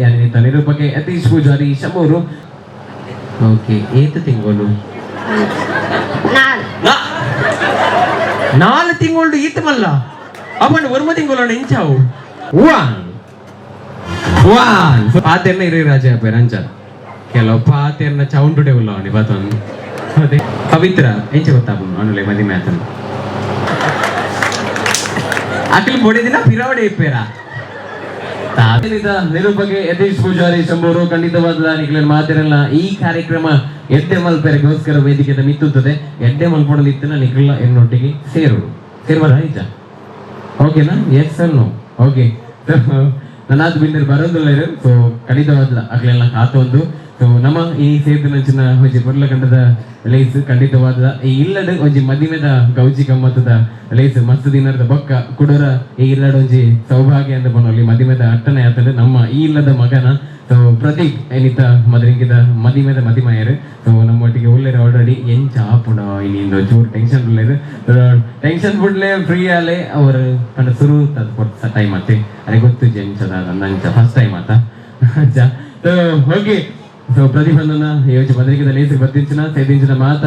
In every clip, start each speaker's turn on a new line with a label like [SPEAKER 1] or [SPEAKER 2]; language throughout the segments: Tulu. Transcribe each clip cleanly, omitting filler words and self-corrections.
[SPEAKER 1] ಯಾನಿತ ನಿರೂಪಕೆ ಯತೀಶ್ ಪೂಜಾರಿ ಶಂಬೂರು. ಓಕೆ, ಏತ್ ತಿಂಗಳು?
[SPEAKER 2] ನಾಲ್.
[SPEAKER 1] ನಾಲ್ ತಿಂಗಳು ಈತ ಮಲ್ಲ ಅಪ್ಪಂಡ ಒರ್ಮ ತಿಂಗಳು ಎಂಚಾವು. ಒನ್ ಒನ್ ಪಾತೆರ್ನ ಇರಿ ರಾಜ ಅಂಚ ಕೆಲವು ಪಾತೆರ್ನ ಚೌಂಟುಡೆ ಉಲ್ಲ ಅವನಿ ಬಾತೊಂದು. ಅದೇ ಪವಿತ್ರ ಎಂಚ ಗೊತ್ತಾಪುಂಡು ಅನುಲೆ ಮದಿಮೆ ಆತನು ಅಖಿಲ್ ಬೊಡೆದಿನ ಪಿರವಡೆ ಇಪ್ಪೇರ. ನಿರೂಪಕೆ ಯತೀಶ್ ಪೂಜಾರಿ ಶಂಬೂರು. ಖಂಡಿತವಾದ ನಿಕ್ಲೆನ್ ಮಾತಿರಲ್ಲ ಈ ಕಾರ್ಯಕ್ರಮ ಎಡ್ಡೆ ಮಲ್ಪೆರೆಗೋಸ್ಕರ ವೇದಿಕೆದ ಮಿತ್ತುತ್ತದೆ. ಎಡ್ಡೆ ಮಲ್ಪೊಡಲು ಇತ್ತಿನ ನಿಖಿಲ ಎನ್ನೊಟ್ಟಿಗೆ ಸೇರು ಸೇರ್ವರ ಆಯ್ತಾ? ಓಕೆನಾ? Yes sir, no? Okay. ನನ್ನಾದ ಬಿಂದರ್ ಬರೋದಿಲ್ಲ. ಸೊ ಖಂಡಿತವಾದ ಅಗ್ಲೆಲ್ಲ ಕಾತೊಂದು. ಸೊ ನಮ್ಮ ಈ ಸೇರ್ದಿನಂಚಿನ ಒಂಜಿ ಪೊರ್ಲಕಂಡದ ಲೇಸ್, ಖಂಡಿತವಾದ ಈ ಇಲ್ಲಡ್ ಒಂಜಿ ಮದಿಮೆದ ಗೌಜಿ ಗಮ್ಮತ್ತದ ಲೇಸ್. ಮಸ್ತ್ ದಿನದ ಬೊಕ್ಕ ಕುಡೋರ ಈ ಇಲ್ಲಡ್ ಒಂಜಿ ಸೌಭಾಗ್ಯ ಅಂತ ಪನೊಲಿ, ಮದಿಮೆದ ಅಟ್ಟನೆ ಆತಂದ್ರೆ ನಮ್ಮ ಈ ಇಲ್ಲದ ಮಗನ. ಸೊ ಪ್ರತೀಕ್ ಏನಿತ್ತ ಮದರಿಂಗಿದ ಮದಿಮೆದ ಮದಿಮಾಯರು. ಸೊ ನಮ್ಮ ಒಟ್ಟಿಗೆ ಉಲ್ಲೇರು ಆಲ್ರೆಡಿ. ಎಂಚ ಆಪುಂಡ ಇನಿ, ಚೂರು ಟೆನ್ಷನ್ ಉಲ್ಲೇರು. ಟೆನ್ಷನ್ ಬುಡ್ಲೆ, ಫ್ರೀ ಆಲೆ. ಅವರು ಕಂಡ ಸುರು ಟೈಮ್ ಆತೆ. ಅರೆ ಗೊತ್ತು ಎಂಚದ ಅಂಚ ಫಸ್ಟ್ ಟೈಮ್ ಆತ. ಓಕೆ, ಸೊ ಪ್ರತಿಬಂಧನ ಯೋಚನೆ ಬದಲಿಗೆ ಲೇಸಿಗೆ ಬತ್ತಿಂಚಿನ ಸೇದಿಂಚಿನ ಮಾತ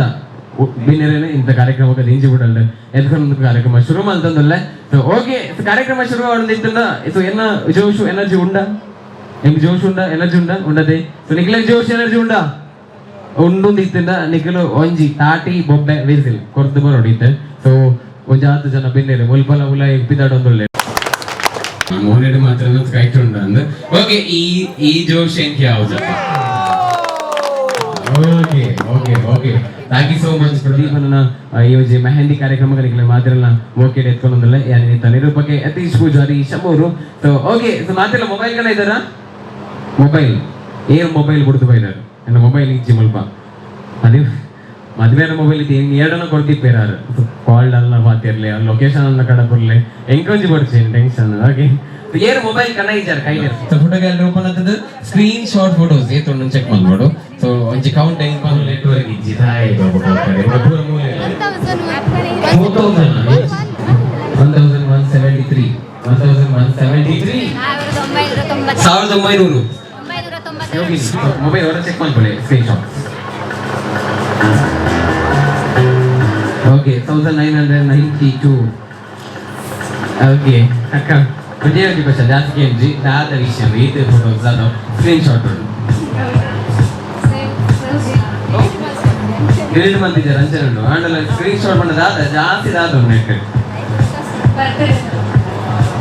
[SPEAKER 1] ಬಿನ್ನೆರೇನೆ ಇಂಥ ಕಾರ್ಯಕ್ರಮಕ್ಕೆ ದಿಂಚಿ ಬಿಡಲ್ಡೆ ಎದ್ಕೊಂಡು ಕಾರ್ಯಕ್ರಮ ಶುರು ಮಾಡ್ತಂದಲ್ಲ. ಸೊ ಓಕೆ, ಕಾರ್ಯಕ್ರಮ ಶುರು ಮಾಡೋದಿತ್ತಂದ. ಸೊ ಎನ್ನ ಜೋಶು ಎನರ್ಜಿ ಉಂಡ? ನಿಮ್ಗೆ ಜೋಶ್ ಉಂಡ, ಎನರ್ಜಿ ಉಂಡ? ಉಂಡದೆ. ಸೊ ನಿಖಿಲ ಜೋಶ್ ಎನರ್ಜಿ ಉಂಡ ಉಂಡು ಇತ್ತಿಂದ ನಿಖಿಲು ಒಂಜಿ ತಾಟಿ ಬೊಬ್ಬೆ ವಿಸಿಲ್ ಕೊರ್ದು ಬರೋಡಿತ್ತೆ. ಸೊ ಒಂಜಿ ಆತು ಜನ ಬಿನ್ನೆರೆ ಮುಲ್ಪಲ ಉಲ ಪಿದಾಡೊಂದುಳ್ಳೆ ಮೋನೆಡ್ ಮಾತ್ರ ಕೈಟ್ ಉಂಡು ಅಂದ್. ಓಕೆ, ಈ ಈ ಜೋಶ್ ಎಂಕ್ ಯಾವ್ದಪ್ಪ? Okay okay okay, thank you so much. ಪ್ರದೀಪನ ಈ ಒಂಜಿ ಮೆಹಂದಿ ಕಾರ್ಯಕ್ರಮಗಳಿಗೆ ಮಾತಿರಲ್ಲ ಓಕೆ ಎತ್ಕೊಂಡಲ್ಲ. ಯಾನಿತ ನಿರೂಪಕೆ ಯತೀಶ್ ಪೂಜಾರಿ ಶಂಬೂರು. ಸೊ ಓಕೆ, ಸೊ ಮಾತಿಲ್ಲ ಮೊಬೈಲ್ ಕಡೆ ಇದ್ದಾರಾ? ಮೊಬೈಲ್ ಏರ್ ಮೊಬೈಲ್ ಬಿಡ್ತು ಬೈದಾರ. ನನ್ನ ಮೊಬೈಲ್ ಇಜ್ಜಿ ಮುಲ್ಪ. ಅದೇ ಮದುವೆ ಮೊಬೈಲ್ ಇತ್ತು ಎರಡನ್ನ ಕೊಡ್ತಿಪ್ಪೇರಾರು. ಕಾಲ್ಡ್ ಅಲ್ಲ ಬಾತಿರ್ಲಿ, ಲೊಕೇಶನ್ ಅಲ್ಲ ಕಡೆ ಬರ್ಲಿ, ಎಂಕೊಂಜಿ ಬರ್ಚಿ ಟೆನ್ಷನ್. ಓಕೆ, ಏರ್ ಮೊಬೈಲ್ ಕನ್ನ ಇಜ್ಜಾರ ಕೈಲಿ. ಸೊ ಫೋಟೋ ಗ್ಯಾಲರಿ ಓಪನ್ ಆಗ್ತದೆ. ಸ್ಕ್ರೀನ್ ಶಾಟ್ ಫೋಟೋಸ್ ಏತೊಂಡು ಚೆಕ್ ಮಾಡ್ಬೋದು. ಸೊ ಒಂಜಿ ಕೌಂಟ್ ಹೆಂಗ್ ಬಂದು ನೆಟ್ವರ್ಕ್ ಇಜ್ಜಿ ತಾಯಿ. ಪೂರ ಮೂಲೆ. 4000, 1173, 1173. 1900. ಮೊಬೈಲ್ ಅವರ ಚೆಕ್ ಮಾಡ್ಕೊಳ್ಳಿ screen shot. Okay, 1992. Okay ಅಕ್ಕ, ಒಂದೇ ಒಂದು ಕ್ವಶನ್ ಜಾಸ್ತಿ ಕೇಂಜಿ ದಾದ ವಿಷಯ ಈತ ಫೋಟೋಸ್ ಅದು ಸ್ಕ್ರೀನ್ ಶಾಟ್ ಉಂಟು ಡಿಲೀಟ್ ಮಾಡ್ತಿದ್ದಾರೆ ಅಂಚನೆ ಉಂಟು. ಆಂಡಲ ಸ್ಕ್ರೀನ್ ಶಾಟ್ பண்ண ದಾದ ಜಾಸ್ತಿ ದಾದ ಉಂಟು.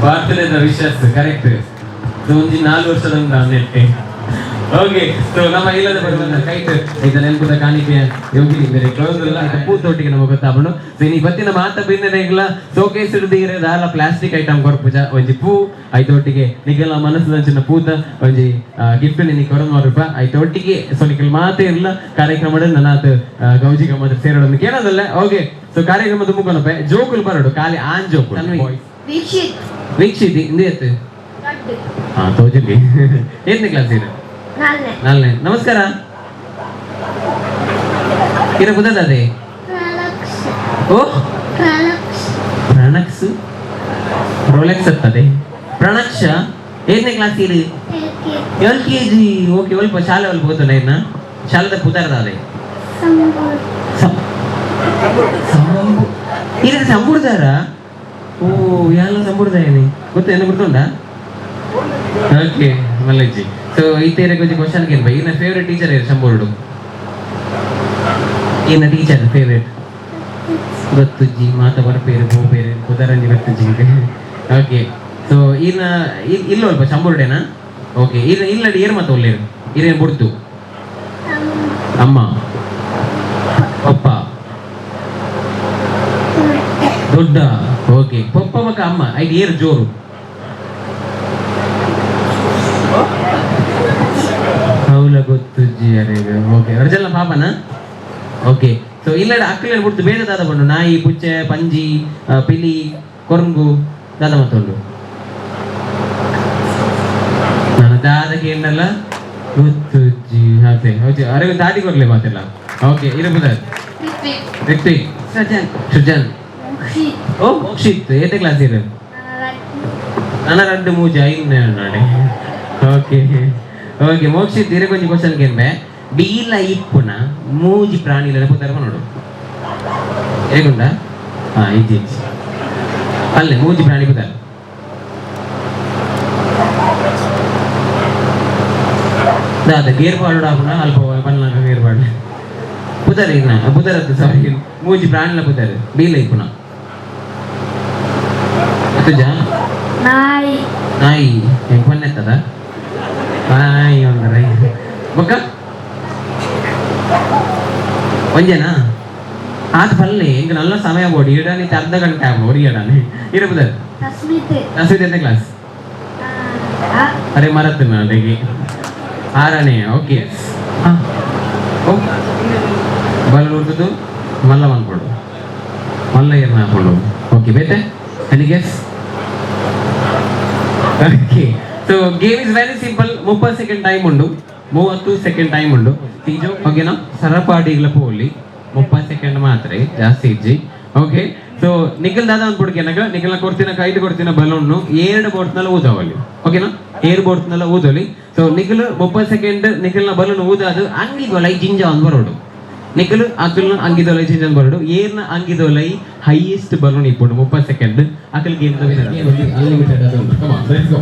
[SPEAKER 1] ಬರ್ತ್ಡೇದ ವಿಶಸ್ ಕರೆಕ್ಟ್. ಒಂಜಿ 4 ವರ್ಷದ ನೆಟ್. ಓಕೆ, ಸೊ ನಮ್ಮ ಇಲ್ಲದ ಬರುವಂತ ಕೈಟ್ ಐತ ನೆನಪುದ ಕಾಣಿಕೆ ಯೋಗಿ ಬೇರೆ ಕೊರೊಂದುಲ್ಲ. ಐತ ಪೂತೊಟ್ಟಿಗೆ ನಮಗೆ ಗೊತ್ತಾಪುಂಡು. ಸೊ ಇನಿ ಬತ್ತಿನ ಮಾತ ಬಿನ್ನೆರೆಗ್ಲ ಸೋಕೇಸ್ ಹಿಡಿದು ದಾಲ ಪ್ಲಾಸ್ಟಿಕ್ ಐಟಮ್ ಕೊರ್ಪುಜ. ಒಂಜಿ ಪೂ ಐತೊಟ್ಟಿಗೆ ನಿಗೆಲ್ಲ ಮನಸ್ಸು ಪೂತ ಒಂಜಿ ಗಿಫ್ಟ್ ನಿನ್ನೆ ಕೊರೊಂದು ರೂಪ ಐತೊಟ್ಟಿಗೆ. ಸೊ ನಿಖಲ್ ಮಾತೇ ಇಲ್ಲ ಕಾರ್ಯಕ್ರಮ ನನ್ನಾತ್ ಗೌಜಿ ಗಮ್ಮತ್ ಸೇರೋದನ್ನು ಕೇಳೋದಲ್ಲ. ಓಕೆ, ಸೊ ಕಾರ್ಯಕ್ರಮ ತುಂಬಿಕೊನಪೆ ಜೋಕುಲು ಬರೋಡು ಖಾಲಿ ಆನ್ ಜೋಕುಲು.
[SPEAKER 2] ವೀಕ್ಷಿತ್.
[SPEAKER 1] ವೀಕ್ಷಿತ್ ಇಂದು ಎತ್ತು. ಹಾ, ತೋಜಿಲ್ಲಿ. ಏತನೇ ಕ್ಲಾಸ್ ಇದು?
[SPEAKER 2] ನಾಲ್ನೇ.
[SPEAKER 1] ನಾಲ್ನೇ. ನಮಸ್ಕಾರ, ಇರ ಬುದದಾದೆ. ಓ ಪ್ರಣಕ್ಸ್ ರೋಲೆಕ್ಸ್ ಅತ್ತದೆ. ಪ್ರಣಕ್ಷ ಏತನೇ ಕ್ಲಾಸ್ ಇರು? ಎಲ್.ಕೆ.ಜಿ. ಓಕೆ, ಒಲ್ಪ ಶಾಲೆ ಒಲ್ಪ ಗೊತ್ತುಂಡ ಇನ್ನ ಶಾಲೆದ ಪುದರ್ದಾದೆ? ಸಂಬು ಇದು ಸಂಬುಡ್ದಾರ. ಓ, ಯಾಲ ಸಂಬುಡ್ದಾಯನಿ ಗೊತ್ತ ಏನು ಗೊತ್ತುಂಡಾ? ಓಕೆ, ಮಲ್ಲಜ್ಜಿ. ಸೊ ಈ ತೇರೆ ಕೊಂಚ ಕ್ವಶನ್ ಕೇನ್ ಬೈ. ಇನ್ನ ಫೇವರೇಟ್ ಟೀಚರ್ ಏರು ಸಂಬುರ್ಡು? ಇನ್ನ ಟೀಚರ್ ಫೇವರೇಟ್ ಗೊತ್ತುಜ್ಜಿ. ಮಾತ ಬರ್ಪೇರು ಪೋಪೇರು ಪುದರಂಜಿ ಗೊತ್ತುಜ್ಜಿ. ಓಕೆ, ಸೊ ಇನ್ನ ಇಲ್ಲ ಅಲ್ಪ ಶಂಬುರ್ಡೇನಾ? ಓಕೆ, ಇನ್ನ ಇಲ್ಲಡಿ ಏರ್ ಮಾತ ಒಲ್ಲೇರು ಇರೇನು ಬುಡ್ತು? ಅಮ್ಮ, ಪಪ್ಪ, ದೊಡ್ಡ. ಓಕೆ, ಪಪ್ಪ ಮಕ್ಕ ಅಮ್ಮ ಐದು ಏರು ಜೋರು? ಹೌಲ ಗೊತ್ತುಜ್ಜಿ ಅರೆ. ಓಕೆ, ಅರ್ಜಲ್ಲ ಪಾಪನ. ಓಕೆ, ಸೊ ಇಲ್ಲಡ ಅಕ್ಕಲೆ ಬಿಡ್ತು ಬೇರೆ ದಾದ ಬಂಡು? ನಾಯಿ, ಪುಚ್ಚೆ, ಪಂಜಿ, ಪಿಲಿ, ಕೊರಂಗು ದಾದ ಮತ್ತೊಂದು ನಾನು ದಾದ ಕೇಂದ್ರಲ್ಲ ಗೊತ್ತುಜ್ಜಿ. ಹಾಗೆ ಓಕೆ, ಅರೆ ದಾಟಿ ಕೊರ್ಲೆ ಮಾತೆಲ್ಲ. ಓಕೆ, ಇರಬುದ ರಿತ್ವಿಕ್,
[SPEAKER 2] ಸೃಜನ್.
[SPEAKER 1] ಸುಜನ್.
[SPEAKER 2] ಮೋಕ್ಷಿತ್.
[SPEAKER 1] ಓ ಮೋಕ್ಷಿತ್, ಏತೆ ಕ್ಲಾಸ್ ಇರು? ನನ್ನ ರಡ್ಡು ಮೂಜಿ ಐದು ನಾಡೆ. ಓಕೆ. ಓಕೆ ಓಕೆ ಮೋಕ್ಷಿತ್, ಇರ ಕೊಂಚ ಕ್ವಶನ್ ಕೇನ್ಬೆ. ಬೀಲ ಇಪ್ಪುನ ಮೂಜಿ ಪ್ರಾಣಿಲೆನ ಪುದರ್ ನೋಡು. ಹೇಗುಂಡ? ಹಾ, ಇಜ್ಜಿ ಇಜ್ಜಿ. ಅಲ್ಲೇ ಮೂಜಿ ಪ್ರಾಣಿ ಪುದರ್. ದಾದ ಗೇರ್ ಪಾಡು ಆಪುನ ಅಲ್ಪ ಪನ್ನಾಗ ಗೇರ್ ಪಾಡು ಪುದರ್ ಇನ್ನ ಪುದರದ್ದು, ಸಾರಿ, ಮೂಜಿ ಪ್ರಾಣಿಲ ಪುದರ್, ಬೀಲ ಇಪ್ಪುನ. ಅತ್ತುಜಾ?
[SPEAKER 2] ನಾಯಿ.
[SPEAKER 1] ನಾಯಿ ಹೆಂಗ್ ಪನ್ನೆತ್ತದ? ನಾಯಿ ಒಂದರ ಬೊಕ್ಕ ಒಂಜೇನಾ? ಆತ ಪಲ್ಲೆ, ಎಂಕ್ ನಲ್ಲ ಸಮಯ ಬೋಡಿ ಇಡಾನಿ, ಅರ್ಧ ಗಂಟೆ ಆಗ ಒರಿಯಡಾನೆ ಇರಬುದರ್.
[SPEAKER 2] ತಸ್ಮಿತ್.
[SPEAKER 1] ಅಸ್ಮಿತ್ ಎಂತ ಕ್ಲಾಸ್?
[SPEAKER 2] ಆ.
[SPEAKER 1] ಅರೆ, ಮರತ್ತು ಅಡೆಗೆ ಆರನೇ. ಓಕೆ, ಓ ಬಲ ಉರ್ದುದು ಮಲ್ಲ ಮನ್ಪೊಡು, ಮಲ್ಲ ಏರ್ನ ಹಾಕೊಂಡು. ಓಕೆ, ಬೇತೆ? Any guess? Okay, so game is very simple. 30 second time ಉಂಡು, 30 ಸೆಕೆಂಡ್ ಟೈಮ್ ಉಂಡು. ತೀಜೋ, ಓಕೆನಾ? ಸರಪಾಡಿಗಳ ಪೋಲಿ 30 ಸೆಕೆಂಡ್ ಮಾತ್ರ, ಜಾಸ್ತಿ ಇಜ್ಜಿ. ಓಕೆ, ಸೊ ನಿಖಲ್ ದಾದ ಒಂದು ಪುಡ್ಕೆ ನಿಖಲ್ನ ಕೊಡ್ತಿನ ಕೈದು ಕೊಡ್ತಿನ ಬಲೂನ್ ಎರಡು ಬೋಟ್ನಲ್ಲ ಊದವಲ್ಲಿ, ಓಕೆನಾ? ಏರ್ ಬೋಟ್ನಲ್ಲ ಊದೊಲಿ. ಸೊ ನಿಖಲ್ 30 ಸೆಕೆಂಡ್ ನಿಖಲ್ನ ಬಲೂನ್ ಊದಾದು ಅಂಗಿದೊಲೈ ಜಿಂಜ ಒಂದು ಬರೋಡು. ನಿಖಲ್ ಅಕಲ್ನ ಅಂಗಿದೊಲೈ ಜಿಂಜ ಒಂದು ಬರೋಡು. ಏರ್ನ ಅಂಗಿದೊಲೈ ಹೈಯೆಸ್ಟ್ ಬಲೂನ್ ಇಪ್ಪುಂಡು 30 ಸೆಕೆಂಡ್, ಅಕಲ್ ಗೇಮ್ ಅನ್ಲಿಮಿಟೆಡ್ ಅದು. Come on, let's go.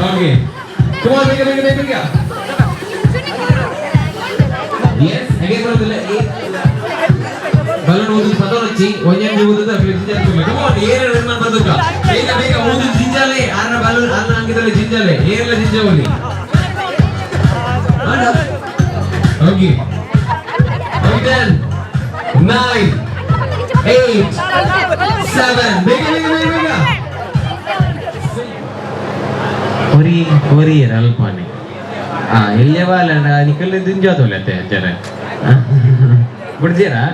[SPEAKER 1] Okay, come on, ಬೇಗ ಬೇಗ ಬೇಗ ಬೇಗ. ಎಸ್, ಅಗೇನ್ ಬರೋದಿಲ್ಲ. ಬಲೂನ್ ಊದು ಪದೊರಚ್ಚಿ ಒಂಜೊಂಜಿ ಊದುದು ಅಕ್ಲೆ ಜಿಂಜಾಲೆ. ಕಮ್ ಆನ್, ಏರ್ ರನ್ ಬದುಕ, ಬೇಗ ಬೇಗ ಊದು ಜಿಂಜಾಲೆ. ಆರ್ನ ಬಲೂನ್ ಆರ್ನ ಅಂಗಿದಲ್ಲಿ ಜಿಂಜಾಲೆ, ಏರ್ಲ ಜಿಂಜಾವಲಿ. Okay okay, 10, 9, 8, 7, ಬೇಗ ಬೇಗ ಬೇಗ ಬೇಗ. ಒರಿ ಒರಿಯರ್ ಅಲ್ಪಾನೆ. ಆ ಎಲ್ಲೇ ಬಾಲಂಡ ನಿಕಲ್ ದಿಂಜಾದೋಲೆ ಜನ ಬಿಡ್ತೀರಾ?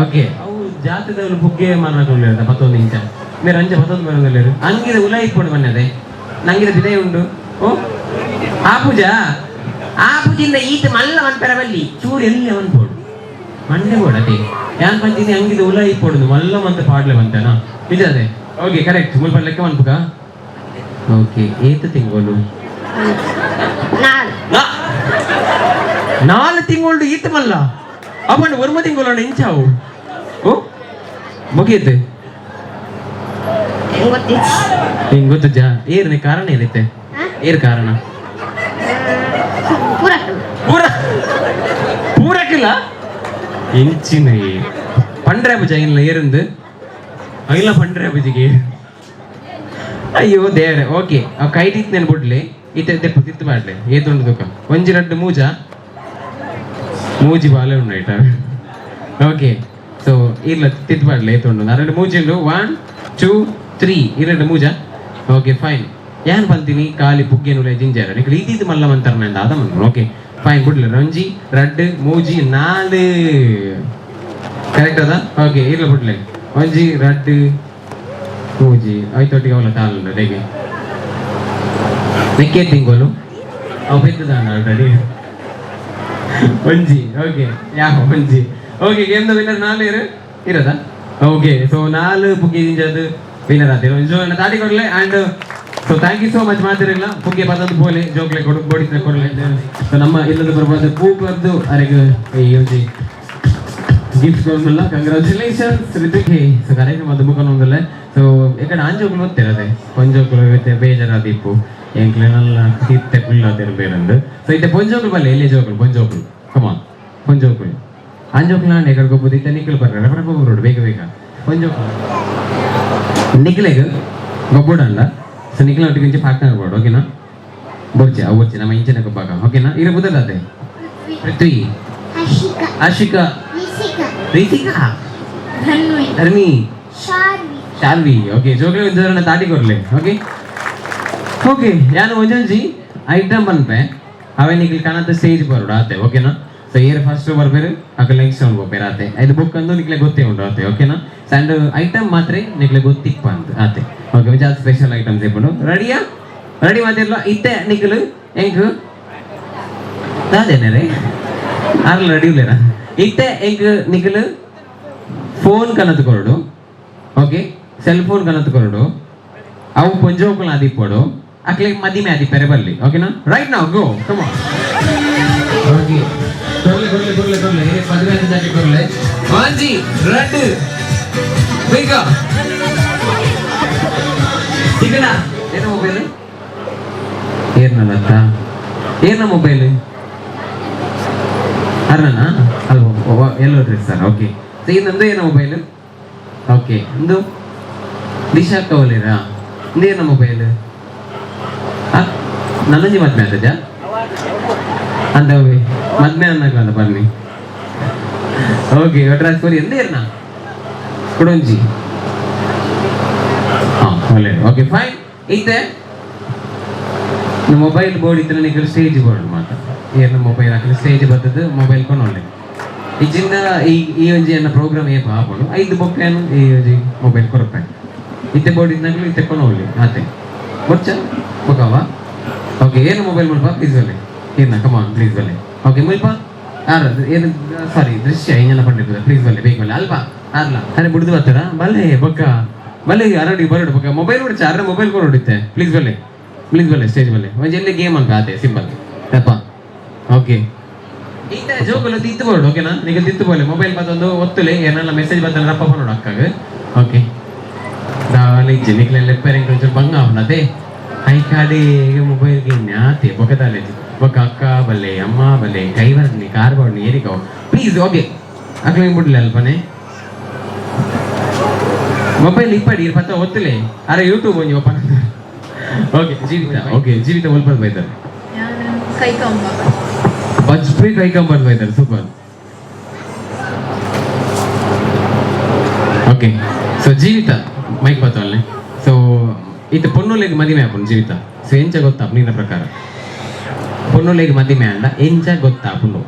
[SPEAKER 1] ಓಕೆ, ಅವು ಜಾತಿದವರು ಬುಗ್ಗೆ ಮಾರಕೊಂಡು ಪತ್ತೊಂದು ಇಂಚ ಮೇರೆ ಅಂಚ ಪತ್ತೊಂದು ಮರದಲ್ಲಿ ಅಂಗಿದ ಉಲ ಇಪ್ಪುಂಡು ಮನ್ನದೆ ನಂಗಿದ ಬಿದೈ ಉಂಡು. ಓ, ಆ ಪೂಜಾ ಆ ಪೂಜಿಂದ ಈತ ಮಲ್ಲ ಮನ್ಪೆರ ಬಲ್ಲಿ ಚೂರು ಎಲ್ಲಿ ಮನ್ಪೋಡು ಮಂಡೆ ಬೋಡತೆ. ಯಾನ್ ಪಂಚಿನಿ ಅಂಗಿದ ಉಲ ಇಪ್ಪೊಡು ಮಲ್ಲ ಮಂತ ಪಾಡ್ಲೆ ಬಂತನಾ ನಿಜ ಅದೇ. Okay, correct. ಮುಲ್ಪ ಲೆಕ್ಕ ಮನ್ಪುಗ. ಓಕೆ, ಏತ ತಿಂಗಳು?
[SPEAKER 2] ನಾಲ್.
[SPEAKER 1] 4 ತಿಂಗಳು ಈತ ಮಲ್ಲ ಅಪ್ಪಂಡ ಒರ್ಮ ತಿಂಗಳು ಇಂಚಾವು. ಓ, ಮುಗಿಯುತ್ತೆ.
[SPEAKER 2] ಹೆಂಗ್ ಗೊತ್ತಿತ್ತು?
[SPEAKER 1] ನಿಂಗೆ ಗೊತ್ತುಜಾ? ಏರ್ನೆ ಕಾರಣ ಏನೈತೆ?
[SPEAKER 2] ಹಾ?
[SPEAKER 1] ಏರ್ ಕಾರಣ?
[SPEAKER 2] ಪೂರ.
[SPEAKER 1] ಪೂರ ಪೂರಕ್ಕಿಲ್ಲ ಇಂಚಿನ ಪಂಡ್ರೆ ಪೂಜ ಇಲ್ಲ ಏರಿಂದು ಇಲ್ಲ ಪಂಡ್ರೆ ಪೂಜೆಗೆ. ಅಯ್ಯೋ ದೇವ್ರೆ. ಓಕೆ, ಅವ್ ಕೈಟಿತ್ ನೆನ್ ಬಿಡ್ಲಿ. ಇತ್ತೆ ದೆಪ್ಪು ತಿತ್ತು ಮಾಡ್ಲಿ. ಏತುಂಡು ದುಃಖ? ಒಂಜಿ, ರಡ್ಡು, ಮೂಜ, ಮೂಜಿ ಬಾಲೆ ಉಂಡು ಐಟ. ಓಕೆ, ಸೊ ಇಲ್ಲ ತಿತ್ತು ಮಾಡ್ಲಿ. ಏತುಂಡು? ಎರಡು ಮೂಜಿ ಉಂಡು. 1, 2, 3, ಎರಡು ಮೂಜ. Okay, fine. ಯಾನ್ ಪಂತೀನಿ ಖಾಲಿ ಪುಗ್ಗೆನುಲೆ ಜಿಂಜಾರ ನಿಕ್ಲು ಇದ್ದಿದ್ದು ಮಲ್ಲ ಮಂತರ್ನ ಅದ ಮನ್. ಓಕೆ, ಫೈನ್, ಬಿಡ್ಲಿ. ರಂಜಿ, ರಡ್ಡು, ಮೂಜಿ, ನಾಲು, ಕರೆಕ್ಟ್ ಅದ. ಓಕೆ, ಇಲ್ಲ ಬಿಡ್ಲಿ. ಒಂಜಿ, ರಡ್ಡು, ಮೂಜಿ, ಐತೊಟ್ಟಿಗೆ ಅವಲ ತಾಳು ಹೇಗೆ ನೆಕ್ಕೆ ತಿಂಗಳು ಅವು ಪೆತ್ತದಾನ ಆಲ್ರೆಡಿ. ಒಂಜಿ, ಓಕೆ, ಯಾ ಒಂಜಿ. ಓಕೆ, ಗೇಮ್ the winner ನಾಲ್ ಇರು ಇರೋದಾ? ಓಕೆ, ಸೊ ನಾಲ್ ಪುಗ್ಗಿ ಜಿಂಜಾದು ವಿನ್ನರ್ ಆತೀರ. ಒಂಜಿ ತಾಟಿ ಕೊಡ್ಲೆ. And so thank you so much. ಮಾತಿರಲ್ಲ ಪುಗ್ಗೆ ಪದದ್ದು ಪೋಲೆ ಜೋಕ್ಲೆ ಕೊಡು ಬೋಡಿಸ್ಲೆ ಕೊಡ್ಲೆ. ಸೊ ನಮ್ಮ ಇಲ್ಲದ ಬರ್ಬೋದು ಪೂ ಕ್ಲಬ್ದು ಅರೆಗ್ ಈ ಒಂಜಿ ಗಿಫ್ಟ್ ಕೊಡ್ಮಲ್ಲ. ಕಂಗ್ರಾಚುಲೇಷನ್ಸ್ ರಿತಿಕ್. ಸೊ ಕಾರ್ಯಕ್ರಮ ಮುಖ ಒಂದಲ್ಲ. ಸೊ ಎಕಡೆ ಆಂಜೋಕುಲು ಗೊತ್ತಿರದೆ ಪೊಂಜೋಕುಲು ಇತ್ತೆ ಬೇಜಾರಾದ ಇಪ್ಪು ಎಂಕ್ಲೆನಲ್ಲ ಇತ್ತೆ ಕುಲ್ಲಾತಿರು ಬೇರಂದು. ಸೊ ಇತ್ತೆ ಪೊಂಜೋಕುಲು ಬಲ್ಲೆ, ಎಲ್ಲಿ ಜೋಕುಲು? ಪೊಂಜೋಕುಲು, ಕಮಾನ್ ಪೊಂಜೋಕುಲು. ಆಂಜೋಕುಲು ನಾನ್ ಎಕಡೆ ಗೊಬ್ಬುದು. ಇತ್ತೆ ನಿಖಲ್ ಬರ್ರೆ ರಬರ ಗೊಬ್ಬರು ಬೇಗ ಬೇಗ. ಪೊಂಜೋಕುಲು ನಿಖಲೆಗ್ ಗೊಬ್ಬುಡಲ್ಲ. ಸೊ ನಿಖಲ್ ಒಟ್ಟಿಗೆ ಇಂಚೆ ಪಾರ್ಟ್ನರ್ ಬೋರ್ಡ್, ಓಕೆನಾ? ಬೊರ್ಚಿ ಅವು ಬೊರ್ಚಿ, ನಮ್ಮ ಇಂಚಿನ ಗೊಬ್ಬಾಗ, ಓಕೆನಾ? ಇರ ಬುದಲಾದೆ ಪೃಥ್ವಿ.
[SPEAKER 2] ಹರ್ಷಿಕಾ.
[SPEAKER 1] ಆಶಿಕಾ.
[SPEAKER 2] ರಿಷಿಕಾ.
[SPEAKER 1] ರಿತಿಕಾ.
[SPEAKER 2] ಧನ್ವಿ.
[SPEAKER 1] ಧರ್ಮಿ.
[SPEAKER 2] ಶಾರ್ವಿ.
[SPEAKER 1] ಶಾಲ್ವಿ. ಓಕೆ, ಜೋಗ್ಲೆ ಒಂಜೋರನ್ನ ತಾಟಿ ಕೊರ್ಲೆ. ಓಕೆ ಓಕೆ, ಯಾನು ಒಂಜೊಂಜಿ ಐಟಮ್ ಪನ್ಪೆ, ಅವೆ ನಿಖಲ್ ಕಣತ ಸ್ಟೇಜ್ ಬರೋಡು ಆತೆ, ಓಕೆನಾ? ಸೊ ಏರ್ ಫಸ್ಟ್ ಬರ್ಬೇರು ಅಕಲ್ ನೆಕ್ಸ್ಟ್ ರೌಂಡ್ ಹೋಗ್ಬೇರು ಆತೆ. ಇದು ಬುಕ್ ಅಂದು ನಿಕ್ಲೆ ಗೊತ್ತೇ ಉಂಟು ಆತೆ, ಓಕೆನಾ? ಅಂಡ್ ಐಟಮ್ ಮಾತ್ರ ನಿಕ್ಲೆ ಗೊತ್ತಿಪ್ಪ ಅಂತ ಆತೆ. ಓಕೆ, ಜಾಸ್ತಿ ಸ್ಪೆಷಲ್ ಐಟಮ್ಸ್ ಇಪ್ಪುಂಡು. ರೆಡಿಯಾ? ರೆಡಿ ಮಾತಿರ್ಲ. ಇತ್ತೆ ನಿಖಲ್ ಎಂಕ್ ದಾದೇನೆ ರೇ ಆರ್ಲ ರೆಡಿ ಇಲ್ಲೇನಾ? ಇತ್ತೆ ಎಂಕ್ ನಿಖಲ್ ಫೋನ್ ಕನತ್ ಕೊರಡು. ಓಕೆ. ಸೆಲ್ ಫೋನ್ ಕನತ್ ಕೊರಡು ಅವು ಪೊಂಜೋಕುಲ ಆದಿಪ್ಪಡು ಅಕ್ಲೆ ಮದಿಮೆ ಆದಿಪ್ಪರೆ ಬರ್ಲಿ. ಓಕೆನಾ? ರೈಟ್ ನಾವು ಗೋ, ಕಮ್ ಆನ್. ಓಕೆ, ಕೊರ್ಲೆ ಕೊರ್ಲೆ ಕೊರ್ಲೆ ಕೊರ್ಲೆ, ಮದುವೆ ಆದ ಕೊರ್ಲೆ. ಒಂಜಿ ರಡ್ಡು ಬೇಗ ತಿಗಣ. ಏನು ಮೊಬೈಲ್ ಏರ್ನಲ್ಲತ್ತ? ಏರ್ನ ಮೊಬೈಲ್? ಅರ್ನನಾ? ಅಲ್ವ, ಎಲ್ಲೋ ಡ್ರೆಸ್ ಸರ್. ಓಕೆ, ಸೊ ಇನ್ನೊಂದು ಏನ ಮೊಬೈಲ್? ಓಕೆ, ಒಂದು ದಿಶಾ ಕವಲೇರಾ? ಇಂದೇನ ಮೊಬೈಲ್? ನನ್ನಂಜಿ ಮದ್ಮೆ ಆತಜ ಅಂತವೇ ಮದ್ಮೆ ಅನ್ನಕಲ್ಲ ಬನ್ನಿ. ಓಕೆ, ಒಟ್ರಾಜ್ ಕೊರಿ ಎಂದೇರ್ನ ಕುಡೊಂಜಿ. ಹಾ, ಒಳ್ಳೆ. Okay, fine. ಇತ್ತೆ ಮೊಬೈಲ್ ಬೋರ್ಡ್ ಇತ್ತು ನಿಖಲ್ ಸ್ಟೇಜ್ ಬೋರ್ಡ್ ಮಾತ. ಏರ್ನ ಮೊಬೈಲ್ ಹಾಕಲಿ ಸ್ಟೇಜ್ ಬರ್ತದೆ. ಮೊಬೈಲ್ ಕೊಂಡು ಒಳ್ಳೆ ಇಜ್ಜಿಂದ ಈ ಈ ಒಂಜಿ ಎನ್ನ ಪ್ರೋಗ್ರಾಮ್ ಏಪ ಆಪುಂಡು ಐದು ಬೊಕ್ಕ ಈ ಒಂಜಿ ಮೊಬೈಲ್ ಕೊರಪೆ. ಇತ್ತೆ ಬೋರ್ಡ್ ಇದ್ನಾಗ್ಲು ಇತ್ತೆ ಕೊಂಡು ಆತೆ ಬೊಚ್ಚ ಬೊಕ್ಕವ. ಓಕೆ, ಏನು ಮೊಬೈಲ್ ಮುಲ್ಪ? ಪ್ಲೀಸ್ ಬಲ್ಲೆ ಏನ, ಕಮಾನ್, ಪ್ಲೀಸ್ ಬಲ್ಲೆ. ಓಕೆ, ಮುಲ್ಪ ಆರ್ ಏನು? ಸಾರಿ, ದೃಶ್ಯ ಇಂಜನ ಪಂಡಿರ್ತದೆ. ಪ್ಲೀಸ್ ಬಲ್ಲೆ, ಬೇಗ ಬಲ್ಲೆ. ಅಲ್ಪ ಆರ್ಲ ಅರೆ ಬುಡ್ದು ಬರ್ತಾರ. ಬಲ್ಲೆ ಬೊಕ್ಕ, ಬಲ್ಲೆ. ಅರಡಿ ಬರಡು ಬೊಕ್ಕ. ಮೊಬೈಲ್ ಬಿಡ್ಚ ಅರ್ರ ಮೊಬೈಲ್ ಕೊರಡಿತ್ತೆ. ಪ್ಲೀಸ್ ಬಲ್ಲೆ, ಪ್ಲೀಸ್ ಬಲ್ಲೆ, ಸ್ಟೇಜ್ ಬಲ್ಲೆ. ಒಂಜಿ ಎಲ್ಲಿ ಗೇಮ್ ಅನ್ಕ ಆತೆ, ಸಿಂಪಲ್ ತಪ್ಪ. ಓಕೆ, ಈತ ಜೋಕುಲು ತಿತ್ತು ಬೋರ್ಡ್. ಓಕೆನಾ? ನಿಗ ತಿತ್ತು ಬೋಲೆ. ಮೊಬೈಲ್ ಬತ್ತೊಂದು ಒತ್ತುಲೆ. ಏನೆಲ್ಲ ಮೆಸೇಜ್ ಬತ್ತಲ್ಲ ರಪ್ಪ ನೋಡು ಅಕ್ಕಾಗ. ಓಕೆ, ದಾಲ ಇಜ್ಜಿ ನಿಕ್ಲೆ ಲೆಪ್ಪೆರೆಂಗ್ ಒಂಚೂರು ಬಂಗ ಆಪುನತೆ. ಐಕಾಡಿ ಮೊಬೈಲ್ ಗೆ ಬೊಕ್ಕ ದಾಲೇಜ್ ಬೊಕ್ಕ ಅಕ್ಕ ಬಲ್ಲೆ, ಅಮ್ಮ ಬಲ್ಲೆ, ಕೈ ಬರ್ನಿ, ಕಾರ್ ಬರ್ನಿ, ಏರಿಕವು. ಪ್ಲೀಸ್. ಓಕೆ, ಅಕ್ಲೆ ಬಿಡ್ಲಿ ಅಲ್ಪನೆ. ಮೊಬೈಲ್ ಇಪ್ಪಡಿ ಪತ್ತ ಒತ್ತುಲೆ. ಅರೆ ಯೂಟ್ಯೂಬ್ ಒಂಜಿ ಓಪನ್. ಓಕೆ ಜೀವಿತ, ಓಕೆ ಜೀವಿತ, ಒಲ್ಪದ ಬೈತಾರೆ?
[SPEAKER 3] ಕೈಕಂಬ.
[SPEAKER 1] ಬಜ್ಪೆ ಕೈಕಂಬ ಬೈತಾರೆ. ಸೂಪರ್. ಓಕೆ, ಸೊ ಜೀವಿತ ಮೈಕ್ ಬತ್ತವಲ್ಲೆ. ಸೊ ಈತ ಪೊನ್ನುಲೆಗ್ ಮದಿಮೆ ಆಪುಂಡು ಜೀವಿತ. ಸೊ ಎಂಚ ಗೊತ್ತಾಪು ನಿನ್ನ ಪ್ರಕಾರ? ಪೊನ್ನುಲೆಗ್ ಮದಿಮೆ ಅಂಡ ಎಂಚ ಗೊತ್ತಾಪುಂಡು?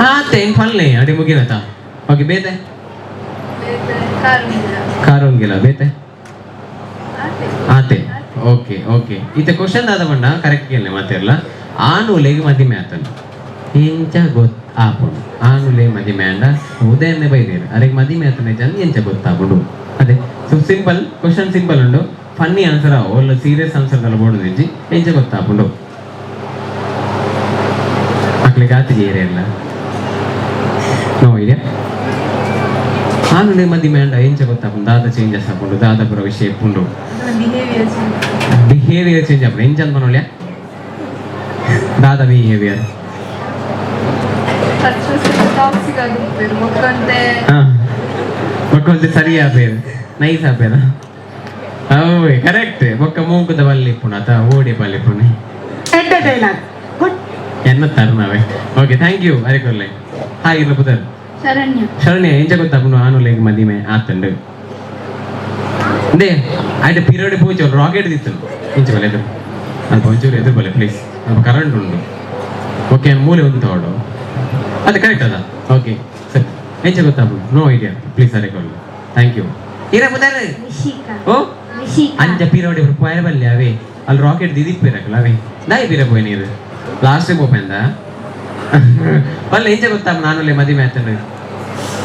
[SPEAKER 1] ಆತೆ ಪಲ್ಲೆ ಅಡಿ ಮುಗಿನತ. ಓಕೆ, ಬೇತೆ? ಕಾರುಂಗಿಲ್ಲ. ಬೇತೆ? ಆತೆ. ಓಕೆ ಓಕೆ, ಈತ ಕ್ವಶನ್ ಆದ ಬಣ್ಣ ಕರೆಕ್ಟ್ ಕೇಳನೆ ಮಾತಿರಲ್ಲ. ಆನುಲೆಗ್ ಮದಿಮೆ ಆತನು ಎಂಚ ಗೊತ್ತಾಪುಂಡು? ಆನುಲೆ ಮದಿಮೆ ಅಂಡ ಉದಯನ್ನೇ ಬೈದೇರು ಅರೆಗ್ ಮದಿಮೆ ಆತನ ಜನ ಎಂಚ ಗೊತ್ತಾಪುಂಡು? ಅದೇ. ಸೊ ಸಿಂಪಲ್ ಕ್ವಶನ್, ಸಿಂಪಲ್ ಉಂಡು. ಫನ್ನಿ ಆನ್ಸರ್ ಒಳ್ಳೆ ಸೀರಿಯಸ್ ಆನ್ಸರ್ ದಲ್ಲ ಬೋರ್ಡು ಇಜ್ಜಿ. ಎಂಚ ಗೊತ್ತಾಪುಂಡು? ಅಕ್ಲಿಗೆ ಆತಿ ಏರಿಯಲ್ಲ, ನೋ ಐಡಿಯಾ. ಆನುಲೆ ಮದಿಮೆ ಅಂಡ ಎಂಚ ಗೊತ್ತಾಪುಂಡು? ದಾದ ಚೇಂಜಸ್ ಆಪುಂಡು? ದಾದ ಪುರ ವಿಷಯ ಇಪ್ಪುಂಡು? ಬಿಹೇವಿಯರ್ ಚೇಂಜ್ ಆಪುಂಡು. ಎಂಚ ಅಂದ್ ಮನೋಳ್ಯ? ದಾದ ಬಿಹೇವಿಯರ್?
[SPEAKER 3] ಟಾಕ್ಸಿಕ್ ಆಗುತ್ತೇರು ಬೊಕ್ಕಂತೆ.
[SPEAKER 1] ಬೊಕ್ಕೊಂತೆ ಸರಿ ಆಪೇರು, ನೈಸ್ ಆಪೇರ. ಓಯ್, ಕರೆಕ್ಟ್. ಬೊಕ್ಕ ಮೂಕುದ ಬಲ್ಲಿ ಇಪ್ಪುಂಡು ಅತ ಓಡಿ ಬಲ್ಲಿ ಇಪ್ಪುಂಡು.
[SPEAKER 4] Dialogue good.
[SPEAKER 1] ಎನ್ನ ತರ್ನವೇ. Okay, thank you. ಅರೆ ಕೊರ್ಲೆ. ಹಾಯ್, ಇರ್ಲ ಪುದರ್?
[SPEAKER 3] ಶರಣ್ಯ.
[SPEAKER 1] ಶರಣ್ಯ, ಎಂಚ ಗೊತ್ತಾಪುಂಡು ಆನುಲೆಗ್ ಮದಿಮೆ ಆತಂಡು? They ಆಯ್ತು, ಪೀರಿಯಡ್ ಪೂಜೆ ರಾಕೆಟ್ ದಿತ್ತು. ಇಂಚ ಬಲೆ, ಎದುರು ಅಲ್ಪ ಒಂಚೂರು ಎದುರು ಬಲೆ ಪ್ಲೀಸ್. ಅಲ್ಪ ಕರೆಂಟ್ ಉಂಡು. ಓಕೆ, ಮೂಲೆ ಒಂದು ತಗೊಳ್ಳು. ಅದು ಕರೆಕ್ಟ್ ಅದ. ಓಕೆ ಸರಿ, ಎಂಚ ಗೊತ್ತಾಪುಂಡು? No idea. ಪ್ಲೀಸ್ ಅರೆ ಕೊರ್ಲೆ. Thank you. ಇರ ಪುದರ್?
[SPEAKER 2] ರಿಷಿಕಾ.
[SPEAKER 1] ಓ.
[SPEAKER 2] ರಿಷಿಕಾ.
[SPEAKER 1] ಅಂಚ ಪೀರೋಡಿ ಪೋಯರೆ ಬಲ್ಲೆ ಅವೇ. ಅಲ್ಲಿ ರಾಕೆಟ್ ದಿದಿಪ್ಪೇರಕಲ್ಲ ಅವೇ. ದಾಯಿ ಪೀರ ಪೋಯ್ ನೀರು ಲಾಸ್ಟ್ ಪೋಪೆಂದ ಬಲ್ಲೆ. ಎಂಚ ಗೊತ್ತಾಪ ನಾನುಲೆ ಮದಿಮೆ ಆತನು?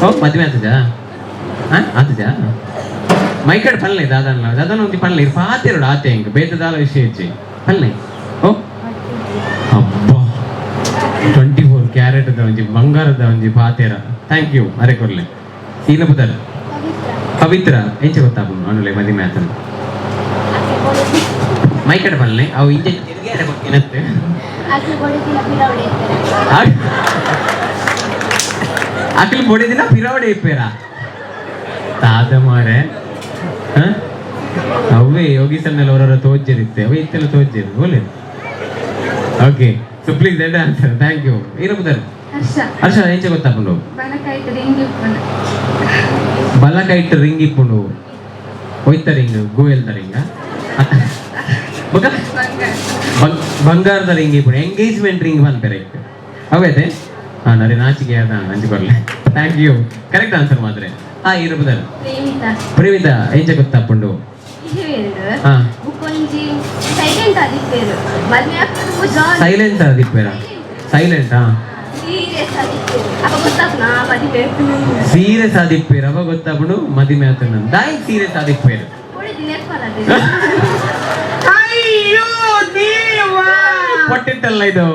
[SPEAKER 1] ಓ, ಮದಿಮೆ ಆತಜಾ? ಹಾ, ಆತಜಾ? ಮೈಕಡ್ ಪಲ್ಲೆ ದಾದನ ದಾದನ ಒಂಜಿ ಪಲ್ಲೆ ಇರ್ ಪಾತೆರಡು ಆತೆ. ಹೆಂಗ್ ಬೇತೆ ದಾಲ ವಿಷಯ ಇಜ್ಜಿ ಪಲ್ಲೆ. ಓ ಅಬ್ಬಾ, 24 ಕ್ಯಾರೆಟ್ ಒಂಜಿ ಬಂಗಾರದ ಒಂಜಿ ಪಾತೆರ. Thank you. ಅರೆ ಕೊರ್ಲೆ. ಈನ ಪುದರ್?
[SPEAKER 2] ಪವಿತ್ರ.
[SPEAKER 1] ಪವಿತ್ರ, ಎಂಚ ಗೊತ್ತಾಪುಂಡು ಅನುಲೆ ಮದಿಮೆ ಆತನು? ಮೈಕಡ್ ಪಲ್ಲೆ. ಅವು ಇಂಚ ತಿರ್ಗ್ಯಾರೆ ಬೊಕ್ಕಿನತ್ತೆ.
[SPEAKER 2] ಆಕೆ ಕೊಡುತ್ತಿಲ್ಲ ಪಿರವಡೆ ಇರ್ತಾರೆ.
[SPEAKER 1] ಅಖಿಲ್ ಬೊಡಿದಿನ ಪಿರವಡೆ ಇಪ್ಪೇರ ತಾತ ಮಾರೆ. ಅವೇ ಯೋಗೀಸನ್ನೆಲ್ಲ ಅವರವರ ತೋಜ್ಜರಿತ್ತೆ. ಅವೇ ಇತ್ತೆಲ್ಲ ತೋಜ್ಜರು ಬೋಲೆ. ಓಕೆ, ಸೊ ಪ್ಲೀಸ್ ದೆಡ್ ಆನ್ಸರ್. Thank you. ಈರ ಪುದರ್?
[SPEAKER 3] ಹರ್ಷ.
[SPEAKER 1] ಹರ್ಷ, ಎಂಚ ಗೊತ್ತಾಪುಂಡು?
[SPEAKER 3] ಬಲಕೈಟ್ ರಿಂಗ್ ಇಪ್ಪುಂಡು.
[SPEAKER 1] ಬಲಕೈಟ್ ರಿಂಗ್ ಇಪ್ಪುಂಡು. ಒಯ್ತ ರಿಂಗ್? ಗೋಯಲ್ದ ರಿಂಗ? ಬೊಕ?
[SPEAKER 3] ಬಂಗಾರ.
[SPEAKER 1] ಬಂಗಾರದ ರಿಂಗ್ ಇಪ್ಪುಂಡು. Engagement ring ಪನ್ಪೆರೆ ಅವೈತೆ. ಹಾ, ನರಿ ನಾಚಿಕೆ ಆದ ಅಂಚಿ ಕೊರ್ಲೆ. Thank you. Correct answer ಮಾತ್ರ. ಹಾ, ಈರ ಪುದರ್?
[SPEAKER 2] ಪ್ರೇಮಿತಾ.
[SPEAKER 1] ಪ್ರೇಮಿತ, ಎಂಚ ಗೊತ್ತಾಪುಂಡು?
[SPEAKER 2] ಬಿಹೇವಿಯರ್.
[SPEAKER 1] ಹಾ.
[SPEAKER 2] ಬುಕ್ಕೊಂಜಿ ಸೈಲೆಂಟ್ ಆದಿಪ್ಪೇರು ಮದ್ವೆ ಆಗ್ತದೆ ಜಾಲಿ.
[SPEAKER 1] ಸೈಲೆಂಟ್ ಆದಿಪ್ಪೇರ? ಸೈಲೆಂಟ್. ಹಾ.
[SPEAKER 2] ಸೀರಿಯಸ್ ಆದಿಪ್ಪೇರು. ಅಪ್ಪ ಗೊತ್ತಾಗ್ನ ಮದಿಮೆ.
[SPEAKER 1] ಸೀರೆ ಸಾದಿಪ್ಪೇರು ಅವ ಗೊತ್ತಾಪುಂಡು ಮದಿಮೆ ಆತನ ದಾಯಿ ಸೀರೆ ಸಾದಿಪ್ಪೇರು.
[SPEAKER 2] ಹೊಡಿತೀನಿ ನೆನಪಲ್ಲ.
[SPEAKER 4] ಅಯ್ಯೋ ದೇವಾ.
[SPEAKER 1] ಪಟ್ಟಿಟ್ಟಲ್ಲ ಇದು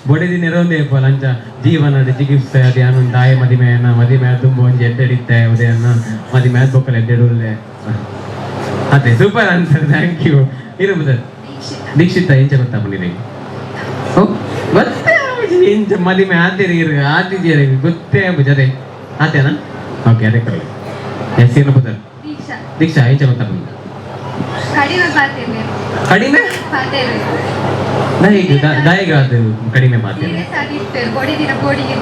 [SPEAKER 1] ಬೊಡಿದಿ ನೆರೊಂದೇ ಲಂಚ ಜೀವನದ ಚಿಕಿತ್ಸೆ ಅದು ಯಾನು ದಾಯ ಮದಿಮೆ ಮದಿಮೆ ತುಂಬ ಒಂಜಿ ಎಡ್ಡೆಡಿತ್ತೆ ಉದಯನ್ನ ಮದಿಮೆ ಬೊಕ್ಕಲ ಎಡ್ಡೆಡುಲ್ಲೆ ಅದೇ. Super answer, thank you. ಇರು ಸರ್.
[SPEAKER 3] ದೀಕ್ಷಿತ.
[SPEAKER 1] ದೀಕ್ಷಿತ, ಎಂಚ ಗೊತ್ತಾಪುಂಡು? ಓ ಗೊತ್ತೇ ಆಪುಜಿ. ಎಂಚ ಮದಿಮೆ ಆತಿರಿ ಆತಿದ್ಯಾ ಗೊತ್ತೇ ಆಪುಜಿ. ಅದೇ ಆತೇನಾ? ಓಕೆ, ಅದೇ ಕರಲಿ. ಎಸ್, ಏನು ಪುದರ್?
[SPEAKER 3] ದೀಕ್ಷಾ.
[SPEAKER 1] ದೀಕ್ಷಾ, ಎಂಚ ಗೊತ್ತಾಪುಂಡು?
[SPEAKER 3] ಕಡಿಮೆ ಪಾತೇವೆ.
[SPEAKER 1] ಕಡಿಮೆ
[SPEAKER 3] ಪಾತೇವೆ.
[SPEAKER 1] ದಾಯಿಗ್ ದಾಯಿಗ್ ಅದು ಕಡಿಮೆ ಪಾತೆ?
[SPEAKER 3] ಸೀರೆ ಸಾದಿಪ್ಪೇರು ಬೊಡಿದಿನ ಬೋಡಿಗೆ.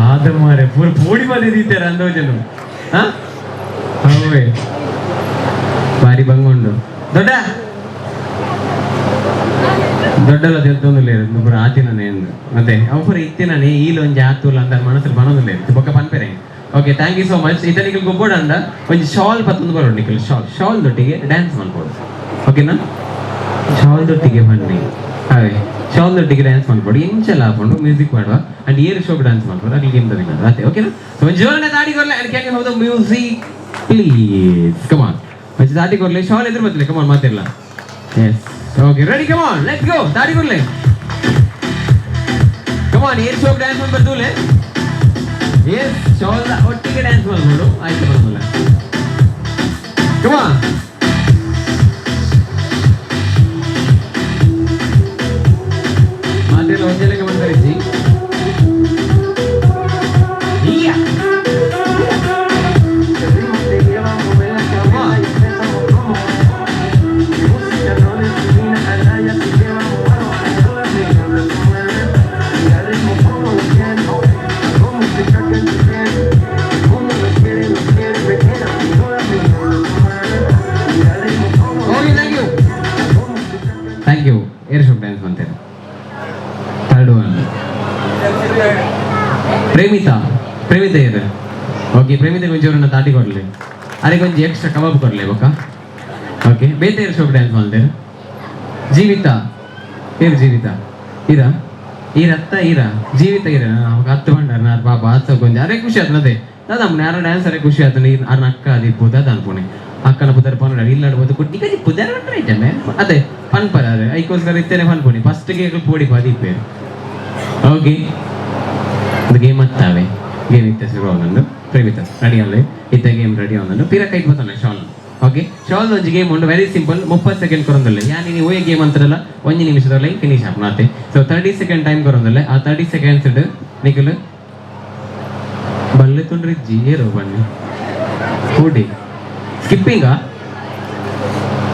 [SPEAKER 1] ಆದ ಮಾರೆ, ಪೂರ ಪೋಡಿ ಬಂದಿದ್ದೀರ ಅಂದೋಜನು. ಹಾ, ಅವೇ ಬಾರಿ ಬಂಗುಂಡು. ದೊಡ್ಡ ದೊಡ್ಡಲ್ಲ ತೆಲ್ತೊಂದುಲ್ಲೇರು ಪೂರ ಆತಿನನೇ ಎಂದು. ಮತ್ತೆ ಅವು ಪೂರ ಇತ್ತಿನನೇ ಈಲ ಒಂಜಿ ಆತುಲ್ಲ ಅಂತ ಮನಸ್ಸು ಬನೊಂದುಲ್ಲೇರು ಬೊಕ್ಕ ಪನ್ಪೆರೆ. Okay, thank you so much. ಇತ್ತ ನಿಕಲ್ ಗೊಬ್ಬೋಡಂಡ ಒಂಜಿ ಶಾಲ್ ಪತ್ತೊಂದು ಬರೋಡು. ನಿಕಲ್ ಶಾಲ್ ಶಾಲ್ ದೊಟ್ಟಿಗೆ ಡ್ಯಾನ್ಸ್ ಮಾಡ್ಬೋದು, ಓಕೆನಾ? ಶಾಲ್ ದೊಟ್ಟಿಗೆ ಬನ್ನಿ. ಹಾಗೆ ಶಾಲ್ ದೊಟ್ಟಿಗೆ ಡ್ಯಾನ್ಸ್ ಮಾಡ್ಬೋದು. ಎಂಚಲ ಹಾಕೊಂಡು ಮ್ಯೂಸಿಕ್ ಮಾಡುವ ಅಂಡ್ ಏರ್ ಶೋಕ್ ಡ್ಯಾನ್ಸ್ ಮಾಡ್ಬೋದು. ಅಲ್ಲಿ ಗೇಮ್ ವಿನ್ನರ್ ಅದೇ, ಓಕೆನಾ? ಸೊ ಒಂದು ಜೋರನೆ ತಾಡಿ ಕೊರ್ಲೆ. And can have the music, please? Come on, ಒಂಚು ತಾಟಿ ಕೊರ್ಲೆ. ಶಾಲ್ ಎದುರು ಬತ್ತಲೆ. ಕಮಾನ್, ಮಾತಿಲ್ಲ. Yes, okay, ready, come on, let's go. ತಾಡಿ ಕೊರ್ಲೆ. ಕಮಾನ್, ಏರ್ ಶೋಕ್ ಡ್ಯಾನ್ಸ್ ಮಾಡ್ಬರ್ತೂಲೆ. ಎಸ್, ಶಾಲ್ ಒಟ್ಟಿಗೆ ಡ್ಯಾನ್ಸ್ ಮಾಡ್ಬೋದು. ಆಯ್ತು, ಬರೋದಿಲ್ಲ. ಕಮಾನ್. ಮಾತಿಲ್ಲ, ಒಂಜೆಲೆಗೆ ಬಂದರಿಜಿ. Yeah. Come on. Okay, thank you. Thank you. Air show dance ಮಾಡ್ತೇನೆ. Third one. Premita, Premita ಇದೆ. ಓಕೆ, ಪ್ರೇಮಿತ ಒಂಚೂರನ್ನ ತಾಟಿ ಕೊಡ್ಲಿ. ಅದಕ್ಕೆ ಒಂಜಿ ಎಕ್ಸ್ಟ್ರಾ ಕಬಾಬ್ ಕೊಡ್ಲಿ ಬೊಕ್ಕ. ಓಕೆ, ಬೇತೆ ಏರ್ ಶೋಕ್ ಡ್ಯಾನ್ಸ್ ಮಾಡ್ತೇನೆ? ಜೀವಿತ ಏರು? ಜೀವಿತ ಇರ ಈರತ್ತ ಈರ ಜೀವಿತ ಇರ ಅವಾಗ ಹತ್ತು ಬಂಡಾರ ನಾರು ಪಾಪ ಆತ ಕೊಂಚ ಅರೆ ಖುಷಿ ಆತನ. ಅದೇ ದಾದ ಯಾರೋ ಡ್ಯಾನ್ಸ್ ಅರೆ ಖುಷಿ ಆತನ. ಅರ್ನ ಅಕ್ಕ ಅದಿಪ್ಪು ದಾದ ಅನ್ಪುಣೆ ಅಕ್ಕನ ಪುದರ್ ಪನ್ನುಡ ಇಲ್ಲಾಡ್ಬೋದು ಕುಟ್ಟಿ ಕಜಿ ಪುದರ್ ಬಂದ್ರೆ ಇದ್ದಾನೆ. ಅದೇ ಪನ್ಪರ ಅರೆ ಐಕೋಸ್ಕರ ಇತ್ತೇನೆ ಪನ್ಪುಣಿ ಫಸ್ಟ್ಗೆ ಪೋಡಿ ಪಾದಿಪ್ಪೆ. ಓಕೆ, ಅದು ಗೇಮ್ ಅತ್ತಾವೆ. ಗೇಮ್ ಇತ್ತ ಶುರು ಆವೊಂದುಂಡು. ಪ್ರೇಮಿತ ರೆಡಿ ಅಲ್ಲೇ ಇತ್ತ ಗೇಮ್ ರೆಡಿ ಆವೊಂದುಂಡು. ಪಿರ ಕೈಟ್ ಬತ್ತೊಂಡೆ ಶಾಲ್. ಓಕೆ, ಶಾಲ್ ಒಂಜಿ ಗೇಮ್ ಉಂಡು, ವೆರಿ ಸಿಂಪಲ್. 30 ಸೆಕೆಂಡ್ ಕೊರೊಂದುಲ್ಲೆ. ಯಾನ್ ಇನಿ ಓಯ್ ಗೇಮ್ ಅಂತಾರಲ್ಲ, ಒಂಜಿ ನಿಮಿಷದೊಳಗೆ ಫಿನಿಶ್ ಆಪುಂಡು. ಸೊ 30 ಸೆಕೆಂಡ್ ಟೈಮ್ ಕೊರೊಂದುಲ್ಲೆ. ಆ 30 ಸೆಕೆಂಡ್ಸ್ ನಿಕುಲು ಬಲ್ಲೆ ತುಂಡ್ರಿಜ್ಜಿ ಏರೋ ಬನ್ನಿ ಕೂಡಿ. ಸ್ಕಿಪ್ಪಿಂಗಾ?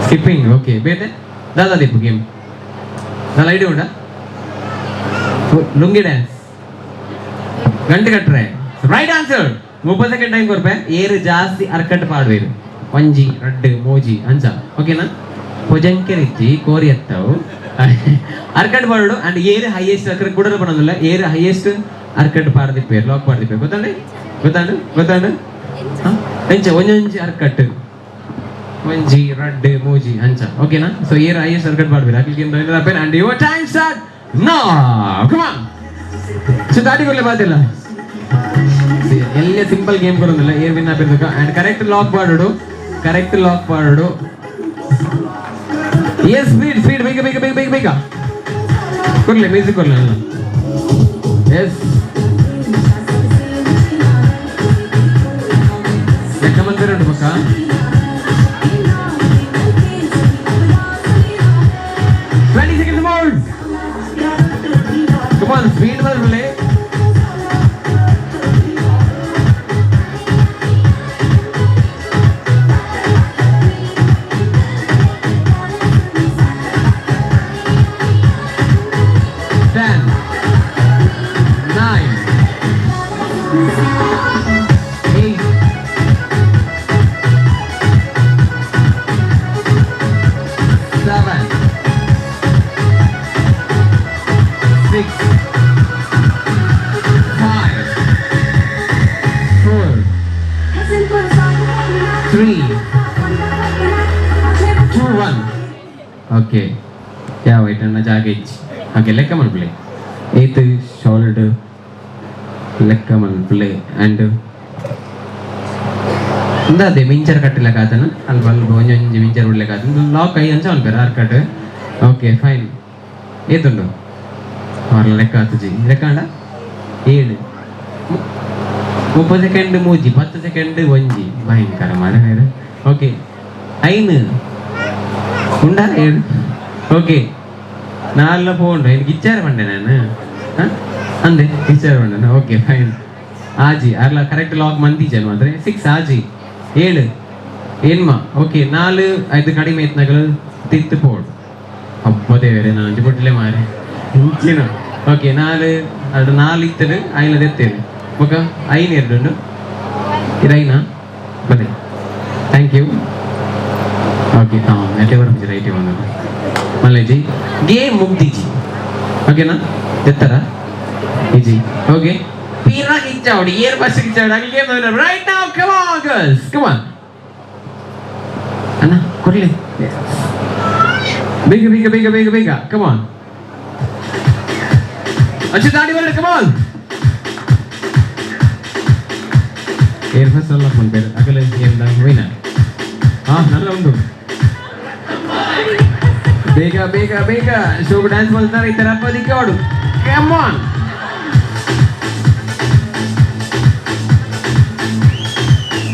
[SPEAKER 1] Skipping, okay. ಬೇತೆ ದಾದಾ ದೀಪು ಗೇಮ್ ದಾಲ ಐಡಿಯಾ ಉಂಡಾ? ಲುಂಗಿ ಡ್ಯಾನ್ಸ್, ಗಂಟೆ ಕಟ್ರೆ. Right answer. 30 ಸೆಕೆಂಡ್ ಟೈಮ್ ಕೊರ್ಪೆ. ಏರು ಜಾಸ್ತಿ ಅರ್ಕಟ್ ಪಾಡ್ವೇರು, ಒಂಜಿ ರಡ್ಡ್ ಮೋಜಿ ಅಂಚ, ಓಕೆನಾ? ಪೊಜಂಕೆರಿಜ್ಜಿ ಕೋರಿ ಎತ್ತವು. ಅರ್ಕಟ್ ಪಾಡೋಡು. ಅಂಡ್ ಏರು ಹೈಯೆಸ್ಟ್ ಅರ್ಕಟ್ ಕುಡಲು ಪಡೋದಿಲ್ಲ. ಏರು ಹೈಯೆಸ್ಟ್ ಅರ್ಕಟ್ ಪಾಡ್ದಿಪ್ಪೇರು, ಲಾಕ್ ಪಾಡ್ದಿಪ್ಪೇರು. ಗೊತ್ತಂಡೆ? ಗೊತ್ತಾಂಡು? ಗೊತ್ತಾಂಡು? ಎಂಚ ಒಂಜೊಂಜಿ ಅರ್ಕಟ್, ಒಂಜಿ ರಡ್ಡ್ ಮೂಜಿ ಅಂಚ, ಓಕೆನಾ? ಸೊ ಏರ್ highest ಅರ್ಕಟ್ ಪಾಡ್ಬೇರು ಅಕ್ಲಿಗೆ. And your time start now. Come on. So ದಾಟಿ ಕೊಡ್ಲೆ ಬಾತಿಲ್ಲ. ಎಲ್ಲ ಸಿಂಪಲ್ ಗೇಮ್ ಕೊಡೋದಿಲ್ಲ. ಏರ್ ವಿನ್ ಆಗಿರ್ಬೇಕು ಅಂಡ್ ಕರೆಕ್ಟ್ ಲಾಕ್ ಮಾಡೋಡು, ಕರೆಕ್ಟ್ ಲಾಕ್ ಮಾಡೋಡು. ಎಸ್, ಸ್ಪೀಡ್ ಸ್ಪೀಡ್, ಬೇಗ ಬೇಗ ಬೇಗ ಬೇಗ ಬೇಗ ಕೊಡ್ಲಿ. ಮ್ಯೂಸಿಕ್ ಕೊಡ್ಲಿ ಅಲ್ಲ. ಎಸ್, ಲೆಕ್ಕ ಮಂದಿರ ಉಂಟು ಪಕ್ಕ. 20 seconds more. Come on, speed ಬರ್ಲಿ. 10, 9, 8, 7, 6, 5, 4, 3, 2, 1. Okay, ಯಾವ ಐಟನ್ನ ಜಾಗ ಇಚ್ಚಿ. ಓಕೆ, ಲೆಕ್ಕ ಮಾಡ್ಬಿಡಿ. ಏತ್ ಶಾಲ್ಡ್ ಲೆಕ್ಕ ಮಲ್ಪುಲೆ ಅಂಡ್ ಇಂದಾದೆ ಮಿಂಚರ್ ಕಟ್ಟಿಲ್ಲ ಕಾತನ ಅಲ್ಪ ಅಲ್ಪ ಒಂಜಿ ಒಂಜಿ ಮಿಂಚರ್ ಬಿಡ್ಲಿಕ್ಕೆ ಆತನ ಲಾಕ್ I ಅಂಚ ಮಲ್ಪೆರ್ ಆರ್ ಕಟ್. Okay fine. ಏತುಂಡು ಅವ್ರ ಲೆಕ್ಕ ಆತುಜಿ ಲೆಕ್ಕ ಅಂಡ 7 30 ಸೆಕೆಂಡ್ 3 10 ಸೆಕೆಂಡ್ 1 ಭಯಂಕರ ಮಾರ. ಓಕೆ 5 ಉಂಡಾ 7. ಓಕೆ 4 ಪೋಂಡು ಏನು ಗಿಚ್ಚಾರ ಪಂಡೆ ನಾನು ಅಂದೆ ಗಿಚ್ಚಾರ ಪಂಡೆ. ಓಕೆ ಫೈನ್ ಆಜಿ ಅರ್ಲ ಕರೆಕ್ಟ್ ಲಾಕ್ ಮಂದಿಜನ್ ಮಾತ್ರ 6 ಆಜಿ 7 ಏನ್ಮ. ಓಕೆ 4 5 ಕಡಿಮೆ ಇತ್ನಗಲು ತಿತ್ತು ಪೋಡು ಅಬ್ಬದೇ ಬೇರೆ ನಾನು ಬುಡ್ಲೆ ಮಾರೆ ಇಂಚಿನ. ಓಕೆ 4 ಅದು 4 ಇತ್ತದು ಐನ ದೆತ್ತೇನೆ ಬೊಕ 5 ಎರಡು ಇದು ಐನಾ ಬಲೆ. Thank you. Okay ಹಾಂ ಎಟ್ಟೆ ಬರ್ಪುಜಿ ರೈಟ್ ಬಂದು ಮಲ್ಲೇಜಿ ಗೇಮ್ ಮುಗ್ದಿಜಿ. ಓಕೆನಾ ದೆತ್ತರ ಇಜಿ. ಓಕೆ ಪೀರಾ ಕಿಚ್ಚಾವಡಿ ಏರ್ ಬಸ್ ಕಿಚ್ಚಾವಡಿ ಅಲ್ಲಿ game right now. Come on girls, come on. ಅಣ್ಣ ಕೊಡ್ಲಿ ಬೇಗ ಬೇಗ ಬೇಗ ಬೇಗ ಬೇಗ. ಕಮ್ ಆನ್ ಅಚ್ಚು ದಾಡಿ ಬರ್ರಿ. ಕಮ್ ಆನ್ ಏರ್ ಫಸ್ಟ್ ಅಲ್ಲ ಬೇರೆ ಅಗಲ ಏನ್ ವಿನರ್. ಹಾ ನಲ್ಲ ಉಂಟು. ಬೇಗ ಬೇಗ ಬೇಗ ಶೋಕ್ ಡ್ಯಾನ್ಸ್ ಮಾಡ್ತಾರೆ ಈ ತರ ಪದಿಕಾಡು. Come on.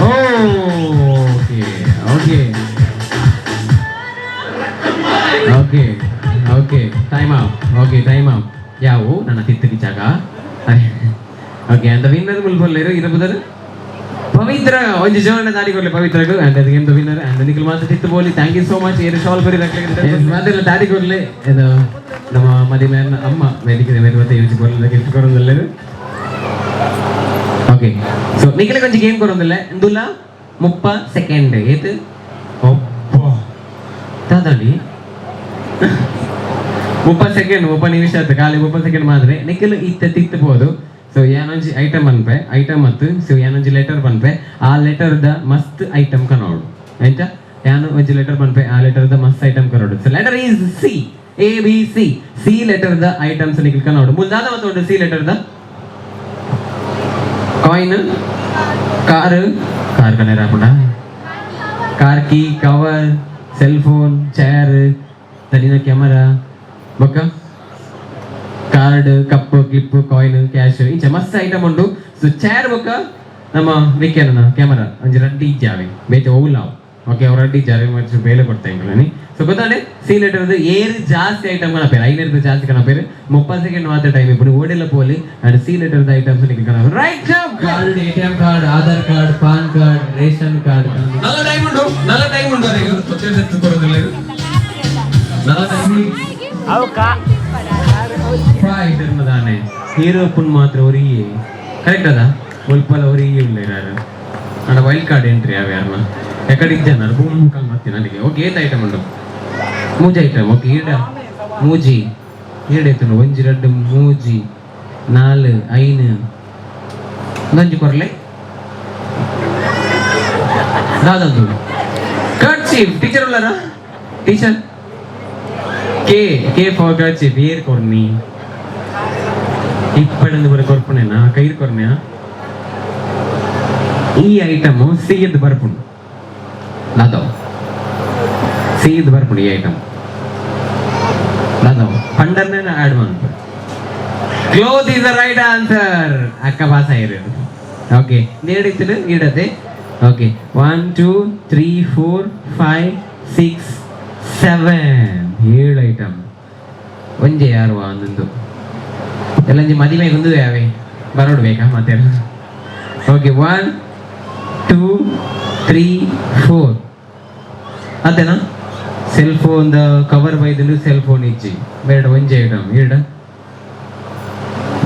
[SPEAKER 1] Okay okay okay okay time up. Okay time up. ಯಾವು ನನ್ನ ತಿತ್ತಗಿ ಜಾಗ. ಓಕೆ ಅಂತ ವಿನ್ನರ್ ಮುಲ್ಪಲ್ಲೇರು ಇರಬುದರು ಪವಿತ್ರ ಒಂಜಿ ಜೋರಣ ದಾಡಿ ಕೊರ್ಲೆ ಪವಿತ್ರಗ್ ಅಂಡ್ ಅದು ಗೇಮ್ ವಿನ್ನರ್ ಅಂಡ್ ನಿಖಿಲ್ ಮಾತ್ರ ತಿತ್ತು ಬೋಲಿ. Thank you so much. ಏರು ಶಾಲ್ ಬರಿ ಮಾತೆಲ್ಲ ದಾಡಿ ಕೊರ್ಲೆ. ಇದು ನಮ್ಮ ಮದಿಮೆಯನ್ನ ಅಮ್ಮ ವೇದಿಕೆ ಮೇಲೆ ಮತ್ತೆ ಯೂಸ್ ಕೊರ್ಲೆ ಗಿಫ್ಟ್ ಕೊರೊಂದುಲ್ಲೆರ್. ಓಕೆ ಸೊ ನಿಖಿಲ್ ಕೊಂಚ ಗೇಮ್ ಕೊರೊಂದುಲ್ಲೆ ಇಂದುಲ 30 ಸೆಕೆಂಡ್ ಏತ್ ಒಬ್ಬ ದಾದಾಡಿ 30 ಸೆಕೆಂಡ್ 30 ನಿಮಿಷ ಆಯ್ತು ಖಾಲಿ 30 ಸೆಕೆಂಡ್ ಮಾತ್ರ ನಿಖಿಲ್ ಇತ್ತ ತಿತ್ತು ಪೋದು. ಸೊ ಯಾನೊಂಜಿ ಐಟಮ್ ಪನ್ಪೆ ಐಟಮ್ ಮತ್ತು ಸೊ ಯಾನೊಂಜಿ ಲೆಟರ್ ಪನ್ಪೆ ಆ ಲೆಟರ್ ದ ಮಸ್ತ್ ಐಟಮ್ ಕನೋಡು ಆಯ್ತಾ. ಯಾನು ಒಂಜಿ ಲೆಟರ್ ಪನ್ಪೆ ಆ ಲೆಟರ್ ದ ಮಸ್ತ್ item ಕನೋಡು. So letter is C A B C C letter the items Nikhil ಕನೋಡು. ಮುಂದಾದ ಮತ್ತು ಉಂಟು C letter the coin car car ಕನೇರ ಹಾಪುಂಡ car key cover cell phone chair ತಲಿನ camera ಬೊಕ್ಕ card cup clip coin cash ಇಂಚ ಮಸ್ತ್ ಐಟಮ್ ಉಂಟು. ಸೊ ಚೇರ್ ಬೊಕ್ಕ ನಮ್ಮ ವಿಕೆನ ಕ್ಯಾಮರಾ ಒಂಜಿ ರಡ್ಡಿ ಇಜ್ಜಾವೆ ಬೇತೆ ಓಲಾವ್. ಓಕೆ ಅವ್ರ ರಡ್ಡಿ ಇಜ್ಜಾವೆ ಮತ್ತೆ ಬೇಲೆ ಕೊಡ್ತಾ ಇಂಗ್లని. ಸೊ ಗೊತ್ತಾಂಡೆ ಸಿ ಲೆಟರ್ ಏರ್ ಜಾಸ್ತಿ ಐಟಮ್ ಕಣಪೇರು ಐನೂರು ಜಾಸ್ತಿ ಕಣಪೇರು 30 ಸೆಕೆಂಡ್ ಮಾತ್ರ ಟೈಮ್ ಇಪ್ಪು ಓಡೆಲ್ಲ ಪೋಲಿ and C letter items right
[SPEAKER 5] card ATM card Aadhaar card PAN card ration card.
[SPEAKER 1] Nalla time ಉಂಟು ನಲ್ಲ ಟೈಮ್ ಉಂಟು ನಲ್ಲ ಟೈಮ್ ದಾನೆ ಹೀರೋ ಪುಣ್ ಮಾತ್ರ ಒರಿಯೇ ಕರೆಕ್ಟ್ ಅದ ಒಲ್ಪಲ ಒರಿಯೇ ಇಲ್ಲ ಯಾರು ಅಂಡ ವೈಲ್ಡ್ ಕಾರ್ಡ್ ಎಂಟ್ರಿ ಅವ ಯಾರನ್ನ ಎಕಡೆ ಇದ್ದಾನ ಬೂಮ್ ಕಂಗ್ ಬರ್ತೀನಿ ನನಗೆ. ಓಕೆ ಏತ್ ಐಟಮ್ ಉಂಟು ಮೂಜಿ ಐಟಮ್. ಓಕೆ ಈಡ ಮೂಜಿ ಈಡೈತುಂಡು 1 2 3 4 5 ಒಂದೊಂಜಿ ಕೊರ್ಲೆ ದಾದಂದು ಕರ್ಚೀಫ್ ಟೀಚರ್ ಉಳ್ಳಾರ teacher K K for kerchief ಏರ್ ಕೊರ್ನಿ ಇಪ್ಪಡಂದು ಬರ ಕೊರ್ಪುನೇನಾ ಕೈರ್ ಕೊರ್ನ್ಯಾ ಈ ಐಟಮ್ ಸಿಎದ್ ಬರ್ಪುಂಡು ದಾದವ್ ಸಿಎದ್ ಬರ್ಪುಂಡು ಈ ಐಟಮ್ ದಾದವ್ ಪಂಡರ್ನೇ ಆಡ್ ಮನ್ಪ cloth is the right answer. ಅಕ್ಕ ಪಾಸ್ ಆಯಿರು. ಓಕೆ ನೇಡಿತ್ತು ಈಡತೆ. ಓಕೆ 1 2 3 4 5 6 7 7 ಐಟಮ್ ಒಂಜೆ ಯಾರು ಒಂದೊಂದು ಎಲ್ಲಂಜಿ ಮದಿಮೆ ಗುಂದು ಯಾವೆ ಬರೋಡು ಬೇಕಾ ಮತ್ತೆ. ಓಕೆ 1 2 3 4 ಅದೇನಾ cell phone the cover ಬೈದು ಸೆಲ್ ಫೋನ್ ಇಜ್ಜಿ ಬೇಡ ಒಂಜೆ ಐಟಮ್ ಈಡ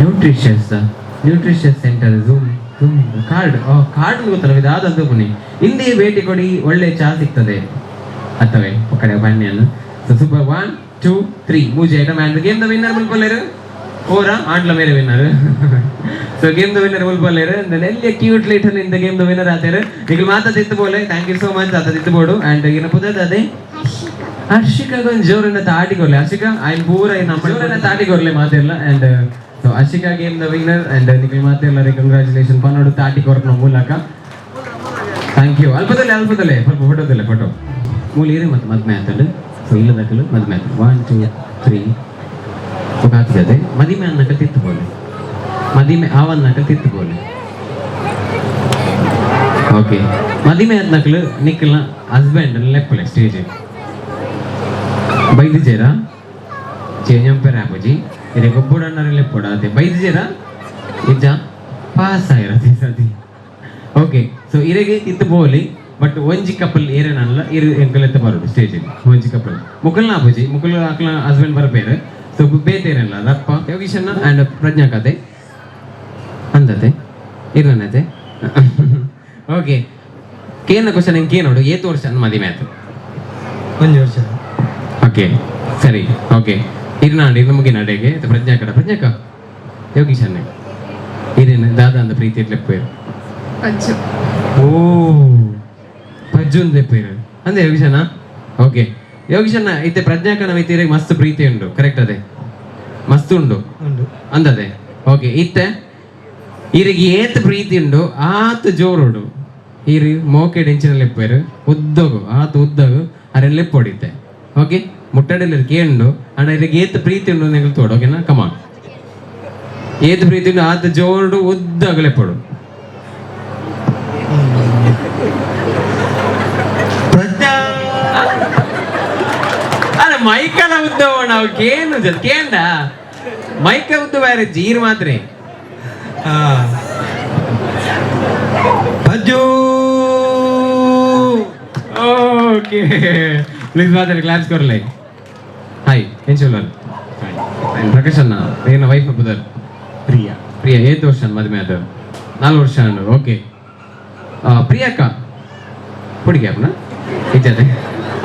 [SPEAKER 1] nutritious nutritious centre zoom zoom card card ಗೊತ್ತಲ್ಲ ಇದು ಆದಂತ ಪುನಿ ಹಿಂದೆ ಭೇಟಿ ಕೊಡಿ ಒಳ್ಳೆ ಚಾ ಸಿಗ್ತದೆ ಅತ್ತವೆ ಕಡೆ ಬನ್ನಿಯನ್ನು. ಸೊ ಸೂಪರ್ 1 2 3 ಮೂಜಿ item and game the winner ಮುಲ್ಪಲ್ಲೇರು ಓರ ಆಂಡ್ಲ ಮೇರೆ winner. So game the winner ಮುಲ್ಪಲ್ಲೇರು ಎಲ್ಲಿ ಕ್ಯೂಟ್ ಲೀಟರ್ ಇಂದ ಗೇಮ್ the winner ಆತೇರು ಈಗ ಮಾತಾ ತಿತ್ತು ಬೋಲೆ. Thank you so much ಆತ ತಿತ್ತು ಬೋಡು ಅಂಡ್ ಇನ್ನ ಪುದದ ಅದೇ ಹರ್ಷಿಕಾ ಗೊಂಜ್ ಜೋರನ್ನ ತಾಟಿ ಕೊರ್ಲೆ. ಹರ್ಷಿಕಾ ಆಯ್ನ್ ಪೂರ ನಮ್ಮ ಜೋರನ್ನ ತಾಟಿ ಕೊರ್ಲೆ ಮಾತೆಲ್ಲ ಅಂಡ್ So Ashika game the winner and Nikhil ಮಾತೆಲ್ಲರಿಗೆ congratulation ಪನ್ನೋಡು ತಾಟಿ ಕೊರಪನ ಮೂಲಕ. Thank you. ಅಲ್ಪದಲ್ಲೇ ಅಲ್ಪದಲ್ಲೇ ಸ್ವಲ್ಪ ಫೋಟೋದಲ್ಲೇ ಫೋಟೋ ಮೂಲ ಇರಿ ಮತ್ತೆ ಮದ್ಮೆ ಆತಂಡು. ಸೊ ಇಲ್ಲದಕ್ಕಲು ಮದ್ಮೆ ಆಯ್ತು. 1 2 3 ಒಕಾಗ್ತದೆ. ಮದಿಮೆ ಅನ್ನಕ ತಿತ್ತು ಬೋಲೆ, ಮದಿಮೆ ಆವನ್ನಕ ತಿತ್ತು ಬೋಲೆ. ಓಕೆ, ಮದಿಮೆ ಆದ್ನಕ್ಲು ನಿಖಲ್ನ ಹಸ್ಬೆಂಡ್ ಲೆಪ್ಪಲೆ ಸ್ಟೇಜ್ ಬೈದಿಜೇರಾ ಚೇಂಜಂಪೆರ ಆಪುಜಿ ಇರೆ ಗೊಬ್ಬುಡಣ್ಣರೆ ಲೆಪ್ಪೊಡ ಅದೇ ಬೈದಿಜೇರಾ ಇಜ್ಜ ಪಾಸ್ ಆಯಿರತಿ ಸತಿ. ಓಕೆ, ಸೊ ಇರೆಗೆ ಇತ್ತು ಬೋಲಿ ಬಟ್ ಒಂಜಿ ಕಪಲ್ ಏರೇನಲ್ಲ ಇರು ಎಂಕಲೆತ್ತ ಬರೋದು ಸ್ಟೇಜ್ ಒಂಜಿ ಕಪಲ್ ಮುಕಲ್ನ ಆಪುಜಿ ಮುಕಲ್ ಅಕ್ಲ ಹಸ್ಬೆಂಡ್ ಬರಬೇರು. ಸೊ ಬೇತೇರಲ್ಲ ರಪ್ಪ ಯೋಗೀಶನ್ನ ಅಂಡ್ ಪ್ರಜ್ಞಾ ಕತೆ ಅಂದತೆ ಇರನತೆ. ಓಕೆ, ಕೇನ ಕ್ವಶನ್ ಎಂಕೆ ನೋಡು ಏತು ವರ್ಷ ಮದಿಮೆ ಆಯ್ತು?
[SPEAKER 5] ಒಂಜಿ ವರ್ಷ.
[SPEAKER 1] ಓಕೆ ಸರಿ. ಓಕೆ, ಇರ್ನಾಂಡ್ ಇರ್ನ ಮುಗಿನ ಅಡೆಗೆ ಪ್ರಜ್ಞಾ ಕಡ ಪ್ರಜ್ಞಾಕ ಯೋಗೀಶನ್ನೇ ಇರೇನು ದಾದಾ ಅಂದ ಪ್ರೀತಿ ಇಟ್ಲೆಪ್ಪೇರು?
[SPEAKER 3] ಪಜ್ಜು.
[SPEAKER 1] ಓ ಪಜ್ಜು ಅಂದ ಲೆಪ್ಪೇರು ಅಂದೆ ಯೋಗೀಶನ. ಓಕೆ ಯೋಗೀಶನ್ನ, ಇತ್ತೆ ಪ್ರಜ್ಞಾಕನ ಮಿತ್ತಿರಿಗೆ ಮಸ್ತ್ ಪ್ರೀತಿ ಉಂಡು, ಕರೆಕ್ಟ್? ಅದೇ ಮಸ್ತ್ ಉಂಡು.
[SPEAKER 5] ಉಂಡು.
[SPEAKER 1] ಅಂದದೆ. ಓಕೆ, ಇತ್ತೆ ಇರಿಗೆ ಏತ್ ಪ್ರೀತಿ ಉಂಡು ಆತ್ ಜೋರುಂಡು. ಇರು ಮೋಕೆ ಡೆಂಚಿನ ಲೆಪ್ಪೇರು ಉದ್ದಗು ಆತ್ ಉದ್ದಗು ಅರೆ ಲೆಪ್ಪೊಡಿತ್ತೆ. ಓಕೆ, ಮುಟ್ಟಡಲ್ಲಿ ಕೇಂಡು ಅಂಡ ಇರಿಗೆ ಏತ್ ಪ್ರೀತಿ ಉಂಡು ಎಂಕುಲು ತೋಡು. ಓಕೆನಾ? ಕಮಾನ್, ಏತ್ ಪ್ರೀತಿ ಉಂಡು ಆತ್ ಜೋರುಡು ಉದ್ದಗು ಲೆಪ್ಪೊಡು.
[SPEAKER 5] ಪ್ರಜ್ಞಾ.
[SPEAKER 1] ಅಲ್ಲ ಮೈಕಲ ಉದ್ದವ ನಾವು ಕೇನು ಕೇಂಡ ಮೈಕ ಉದ್ದ ಬೇರೆ ಜೀರ್ ಮಾತ್ರ.
[SPEAKER 5] ಪಜ್ಜು.
[SPEAKER 1] ಓಕೆ, ಪ್ಲೀಸ್ ಮಾತಾಡಿ ಕ್ಲಾಪ್ಸ್ ಕೊರ್ಲೆ. ಹಾಯ್, ಏನ್ ಚಲೋ ಪ್ರಕಾಶ್ ಅಣ್ಣ, ಏನ ವೈಫ್ ಪುದರ್?
[SPEAKER 6] ಪ್ರಿಯಾ.
[SPEAKER 1] ಪ್ರಿಯಾ. ಏತ್ ವರ್ಷ ಮದುವೆ ಅದು? 4 ವರ್ಷ. ಓಕೆ, ಪ್ರಿಯಾಕ್ಕ ಹುಡುಗಿ ಅಪ್ಪನ ಇಜ್ಜದೆ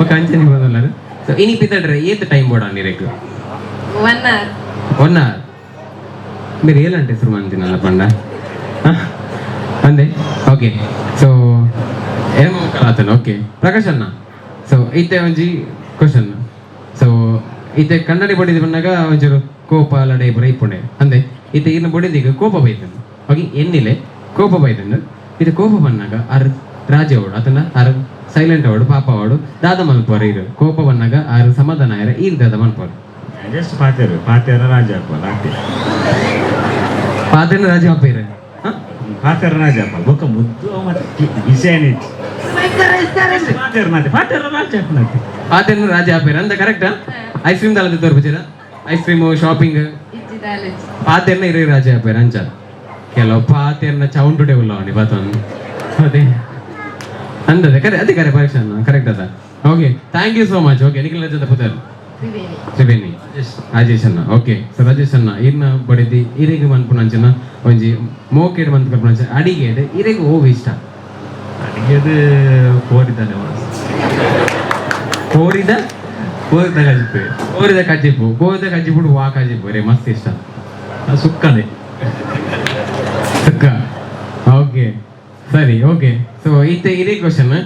[SPEAKER 1] ಓಕೆ ಅಂಚನೆ ಬಂದಲ್ಲ. ಸೊ ಇನಿ ಪಿತಡ್ರೆ ಏತ್ ಟೈಮ್ ಬೋಡ ನೀರೆಗ್?
[SPEAKER 3] 1 hour.
[SPEAKER 1] 1 hour. మీరు ఏలంటే ಹೆಸರು ಮಂತಿನಲ್ಲ ಪಂಡ ಅಂದೆ. ಓಕೆ, ಸೊ ಏಮೋ ಆತನ. ಓಕೆ ಪ್ರಕಾಶ್ ಅಣ್ಣ, ಸೊ ಇತ್ತೆ ಒಂಜಿ ಕ್ವಶನ್. ಸೊ ಇತ್ತೆ ಕನ್ನಡಿ ಬಡಿದ ಬಂದಾಗ ಒಂಚೂರು ಕೋಪ ಲಡೈ ಪೂರ ಇಪ್ಪುಂಡೆ ಅಂದೆ. ಇತ್ತೆ ಇನ್ನು ಬಡಿದಿಗ ಕೋಪ ಬೈತಂದು. ಓಕೆ, ಎನ್ನಿಲೆ ಕೋಪ ಬೈತಂದು. ಇದು ಕೋಪ ಬಂದಾಗ ಅರ್ ರಾಜ ಅವಡು ಅದನ್ನ ಅರ್ ಸೈಲೆಂಟ್ ಅವಡು ಪಾಪ ಅವಡು ದಾದ ಮಲ್ಪೋರು. ಇರು ಕೋಪ ಬಂದಾಗ ಆರು ಸಮಾಧಾನ ಆಯ್ರ ಈರ್ ದಾದ ಮಲ್ಪೋರು?
[SPEAKER 6] ಜಸ್ಟ್ ಪಾತೇರು ಪಾತೇರ ರಾಜ ಹಾಕುವಲ್ಲ ಆಗ್ತದೆ.
[SPEAKER 1] ಪಾತೇನ ರಾಜ ಅಪ್ಪೇರು.
[SPEAKER 6] ಪಾತೇರ ರಾಜ ಹಾಕಲ್ಲ ಬೊಕ್ಕ ಮುದ್ದು ಮತ್ತೆ ವಿಷಯ ಏನಿತ್ತು ಪಾತೇರು ನಾತೆ ಪಾತೇರ ರಾಜ ಹಾಕುನತೆ.
[SPEAKER 1] ಪಾತೇನ ರಾಜ ಅಪ್ಪೇರು ಅಂತ ಕರೆಕ್ಟಾ? ಐಸ್ ಕ್ರೀಮ್ ದಾಲದ ತೋರ್ಪುಜರ ice cream shopping?
[SPEAKER 3] ಇಜ್ಜಿ ದಾಲೇಜ್.
[SPEAKER 1] ಪಾತೇರ್ನ ಇರು ರಾಜ ಅಪ್ಪೇರು ಅಂಚ ಕೆಲವು ಪಾತೇರ್ನ ಚೌಂಟುಡೆ ಉಲ್ಲವನಿ ಬಾತೊಂದು ಅದೇ ಅಂದದೆ ಕರೆ ಅದೇ ಕರೆ ಪರೀಕ್ಷೆ ಕರೆಕ್ಟ್ ಅದ. Okay, thank you so much. Okay, Nikhil ರಜದ ಪುದರ್?
[SPEAKER 2] ತ್ರಿವೇಣಿ.
[SPEAKER 1] ತ್ರಿವೇಣಿ. ರಾಜೇಶ್ ಅಣ್ಣ. ಓಕೆ, ಸೊ ರಾಜೇಶ್ ಅಣ್ಣ, ಇರ್ನ ಬಡಿದಿ ಇರೆಗ್ ಮನ್ಪುನಂಚನ ಒಂಜಿ ಮೋಕೆಡ್ ಮಂತ್ ಕಲ್ಪುನಂಚ ಅಡಿಗೆಡ್ ಇರೆಗ್ ಓವು ಇಷ್ಟ?
[SPEAKER 7] ಅಡಿಗೆದು ಕೋರಿದ್ದಾನೆ
[SPEAKER 1] ಕೋರಿದ
[SPEAKER 7] ಕೋರಿದ ಕಜಿಪೆ.
[SPEAKER 1] ಕೋರಿದ ಕಜ್ಜಿಪು. ಕೋರಿದ ಕಜ್ಜಿಪುಡು ವಾ ಕಜ್ಜಿಪು ರೇ ಮಸ್ತ್ ಇಷ್ಟ?
[SPEAKER 7] ಸುಕ್ಕನೆ.
[SPEAKER 1] ಸುಕ್ಕ. ಓಕೆ ಸರಿ. ಓಕೆ, ಸೊ ಇತ್ತೆ ಇದೇ ಕ್ವಶನ್.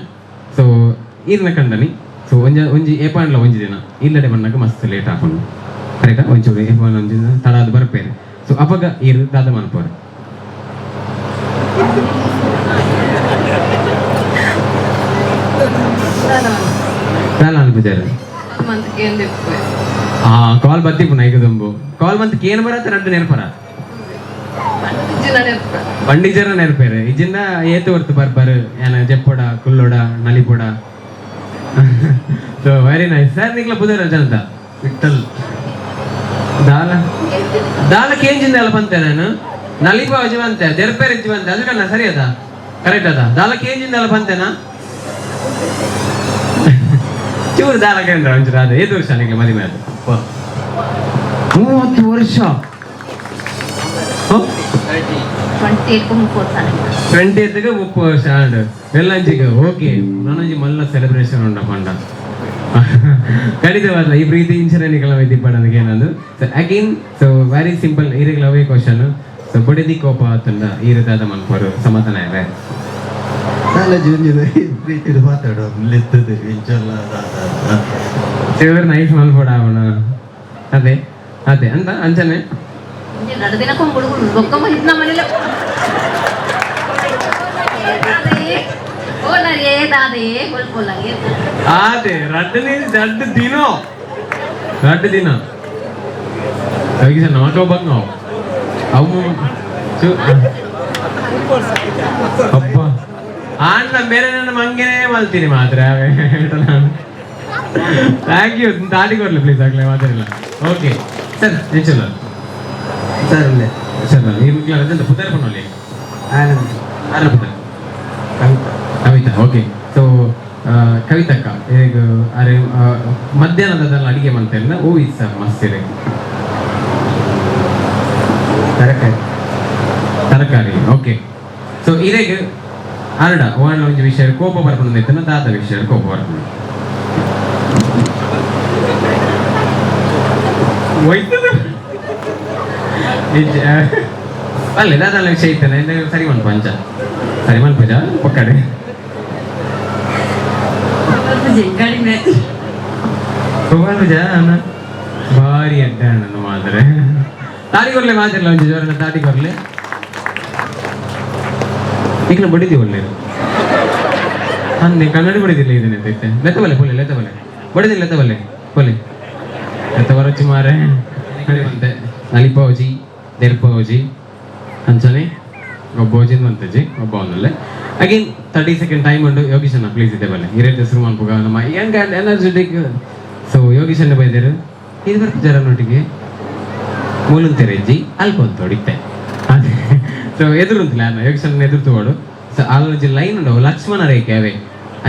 [SPEAKER 1] ಸೊ ಇರ್ನ ಕಂಡನಿ ಸೊ ಒಂಜ ಒಂಜಿ ಏಪಾಂಡ್ಲ ಒಂಜಿ ದಿನ ಇಲ್ಲಡೆ ಬಂದಾಗ ಮಸ್ತ್ ಲೇಟ್ ಹಾಕೊಂಡು ಕರೆಕ್ಟಾ? ಒಂಚೂರು ಏಪಾಂಡ್ ಒಂಜಿ ದಿನ ತಡ ಅದು ಬರ್ಪೇರು. ಸೊ ಅಪಗ ಇರು ದಾದ ಮನ್ಪೋರು? ದಾದ ಅನ್ಪುಜಾರು?
[SPEAKER 3] ಮಂತ್ ಕೇಂದಿಪ್ಪು.
[SPEAKER 1] ಆ ಕಾಲ್ ಬತ್ತಿ ಪುನ ಐಕ ದುಂಬು ಕಾಲ್ ಮಂತ್ ಕೇನ್ ಬರತ್ತ ರಡ್ಡು ನೆನಪರ?
[SPEAKER 3] ಇಜ್ಜಿನ ನೆನಪು.
[SPEAKER 1] ಬಂಡಿಜರ ನೆನಪೇರು ಇಜ್ಜಿಂದ ಏತು ಹೊರ್ತು ಬರ್ಬಾರು ಏನ ಜಪ್ಪೊಡ ಕುಲ್ಲೊಡ ನಲಿಪೊಡ. So very nice sir. ನಿಕ್ಲ ಪುದರ್ ಅಂತ?
[SPEAKER 7] ವಿಠಲ್.
[SPEAKER 1] ದಾಲ ದಾಲ ಕೇಂಜಿಂದ ಅಲ್ಲ ಬಂತೆ ನಾನು ನಲಿಪ ಜೀವಂತೆ ಜರ್ಪೇರೆ ಜೀವಂತೆ ಅದು ಕಣ್ಣ ಸರಿ ಅದ ಕರೆಕ್ಟ್ ಅದ ದಾಲ ಕೇಂಜಿಂದ ಅಲ್ಲ ಬಂತೆನಾ ಚೂರು ದಾಲ ಕೇಂದ್ರ ಒಂಚೂರು ಅದು. ಏತು ವರ್ಷ ನಿಮಗೆ ಮದುವೆ ಅದು? 30 ವರ್ಷ.
[SPEAKER 2] 28 30 ಸಾಲ.
[SPEAKER 1] 28ಗೆ 30 ವರ್ಷ ಆಂಡ್ ವೆಲ್ಲಂಜಿಗೆ. ಓಕೆ, ನಾನೊಂಜಿ ಮಲ್ಲ ಸೆಲೆಬ್ರೇಷನ್ ಉಂಡ ಪಂಡ ಖಂಡಿತವಾದ ಈ ಪ್ರೀತಿ ಇನ್ಶೂರೆನ್ಸ್ ತಿಪ್ಪಡೋದಕ್ಕೆ ಏನದು. So again so very simple ಇರಗ್ ಲವೇ question. So ಬಡಿದಿ ಕೋಪ ಆತಂಡ ಈ ರೀತಿಯಾದ ಮನ್ಪರು ಸಮಾಧಾನ ಇದೆ?
[SPEAKER 8] ಕಾಲೇಜ್ ಒಂಜಿ ಪ್ರೀತಿಡ್ ಮಾತಾಡುವ ಲೆತ್ತದ ಇಂಚಲ್ಲ.
[SPEAKER 1] ಚಿವರ್ ನೈಸ್ ಮಲ್ಪೊಡ ಅವನ ಅದೇ ಅದೇ ಅಂತ ಅಂಚನೆ.
[SPEAKER 2] ಎರಡು ದಿನ ಕೊಂಬುಡು ಬೊಕ್ಕ ಹಿತ್ನ ಮನೇಲೆ ಓಲರೇ ದಾದೇ ಕೊಲ್ಪೊಲ್ಲಗೆ.
[SPEAKER 1] ಆತೆ ರಡ್ಡನೇ ರಡ್ಡು ದಿನ, ರಡ್ಡು ದಿನ ಯೋಗೀಶ್ ನಮಕ ಬಂಗ ಅವು ಅಬ್ಬ ಆಂಡ ಬೇರೆ ನನ್ನ ಮಂಗೆನೇ ಮಲ್ತೀನಿ ಮಾತ್ರ. Thank you. ತಾಟಿ ಕೊಡ್ಲಿ ಪ್ಲೀಸ್. ಆಗ್ಲೇ ಮಾತಾಡಿಲ್ಲ. ಓಕೆ ಸರ್, ಎಂಚಲ್ಲ?
[SPEAKER 8] ಸರ್.
[SPEAKER 1] ಸರ್, ಈ ಅದಂತ ಪುದರ್ ಪನ್ನೊಲಿ?
[SPEAKER 8] ಆನಂದ್.
[SPEAKER 1] ಆರ ಪುದರ್?
[SPEAKER 8] ಕವಿತಾ.
[SPEAKER 1] ಕವಿತಾ, ಓಕೆ. ಸೊ ಕವಿತಕ್ಕ ಈಗ ಅರೆ ಮಧ್ಯಾಹ್ನದ ಅಡಿಗೆ ಮಂತೆಲ್ಲ ಓ ಇಸ್ ಮಸ್ತ್ ಇದೆ.
[SPEAKER 8] ತರಕಾರಿ.
[SPEAKER 1] ತರಕಾರಿ, ಓಕೆ. ಸೊ ಇರೆಗ್ ಅರಡ ಓಣ ಒಂಜಿ ವಿಷಯ ಕೋಪ ಬರ್ಪುಂಡು, ದಾದ ವಿಷಯ ಕೋಪ ಬರ್ಪುಂಡು? ಹೋಯ್ತದ ನಿಜ ಅಲ್ಲ, ದಾದಲ್ಲ ವಿಷಯ ಇತ್ತಲ್ಲ, ಸರಿ ಮನ್ಪು ಅಂಚ ಸರಿ ಮನ್ಪುಜ ಪೊಕ್ಕಡೆ.
[SPEAKER 3] ಕಡಿಮೆ.
[SPEAKER 1] ಕೋಪ ಅಣ್ಣ ಭಾರಿ ಅಡ್ಡ ಅಣ್ಣನು ಮಾತ್ರ. ತಾಡಿ ಕೊರ್ಲೆ ಮಾತಿರಲ್ಲ, ಒಂಜಿ ಜೋರನ್ನ ತಾಡಿ ಕೊರ್ಲೆ. ಈಗಿನ ಬಡಿದಿ ಒಳ್ಳೆ ಅಂದೆ ಕನ್ನಡಿ ಬಡಿದಿಲ್ಲ ಇದನ್ನ ಇತ್ತೆ. ಲೆತ್ತ ಬಲೆ ಪೊಲೆ, ಲೆತ್ತ ಬಲೆ ಬಡಿದಿಲ್ಲ, ಲೆತ್ತ ಬಲೆ ಪೊಲೆ, ಲೆತ್ತ ಬರಚ್ಚು ಮಾರೆ ಬಂತೆ. ನಲಿಪೌಜಿ ದೆರ್ಪೌಜಿ ಅಂಚನೆ ಒಬ್ಬ ಬಂತಜಿ ಒಬ್ಬ ಒಂದಲ್ಲೇ. ಅಗೇನ್ 30 ಸೆಕೆಂಡ್ ಟೈಮ್ ಉಂಡು. ಯೋಗೀಶಣ್ಣ ಪ್ಲೀಸ್ ಇದೆ ಬಲ್ಲೆ ಹಿರಿಯ ಹೆಸರು ಮನ್ಪುಗ ನಮ್ಮ Young and energetic. So ಯೋಗೀಶಣ್ಣ ಬೈದರು ಇದು ಬರ್ಪು ಜರನೊಟ್ಟಿಗೆ ಮೂಲುಂತೆರೆಜ್ಜಿ ಅಲ್ಪ ಹೊಡಿತೆ. ಅದೇ ಸೊ ಎದುರುಂತಿಲ್ಲ ಅಣ್ಣ, ಯೋಗೀಶಣ್ಣ ಎದುರು ತಗೋಡು. ಸೊ ಆಲೋಜಿ ಲೈನ್ ಉಂಡು, ಲಕ್ಷ್ಮಣ ರೇಖೆ ಅವೇ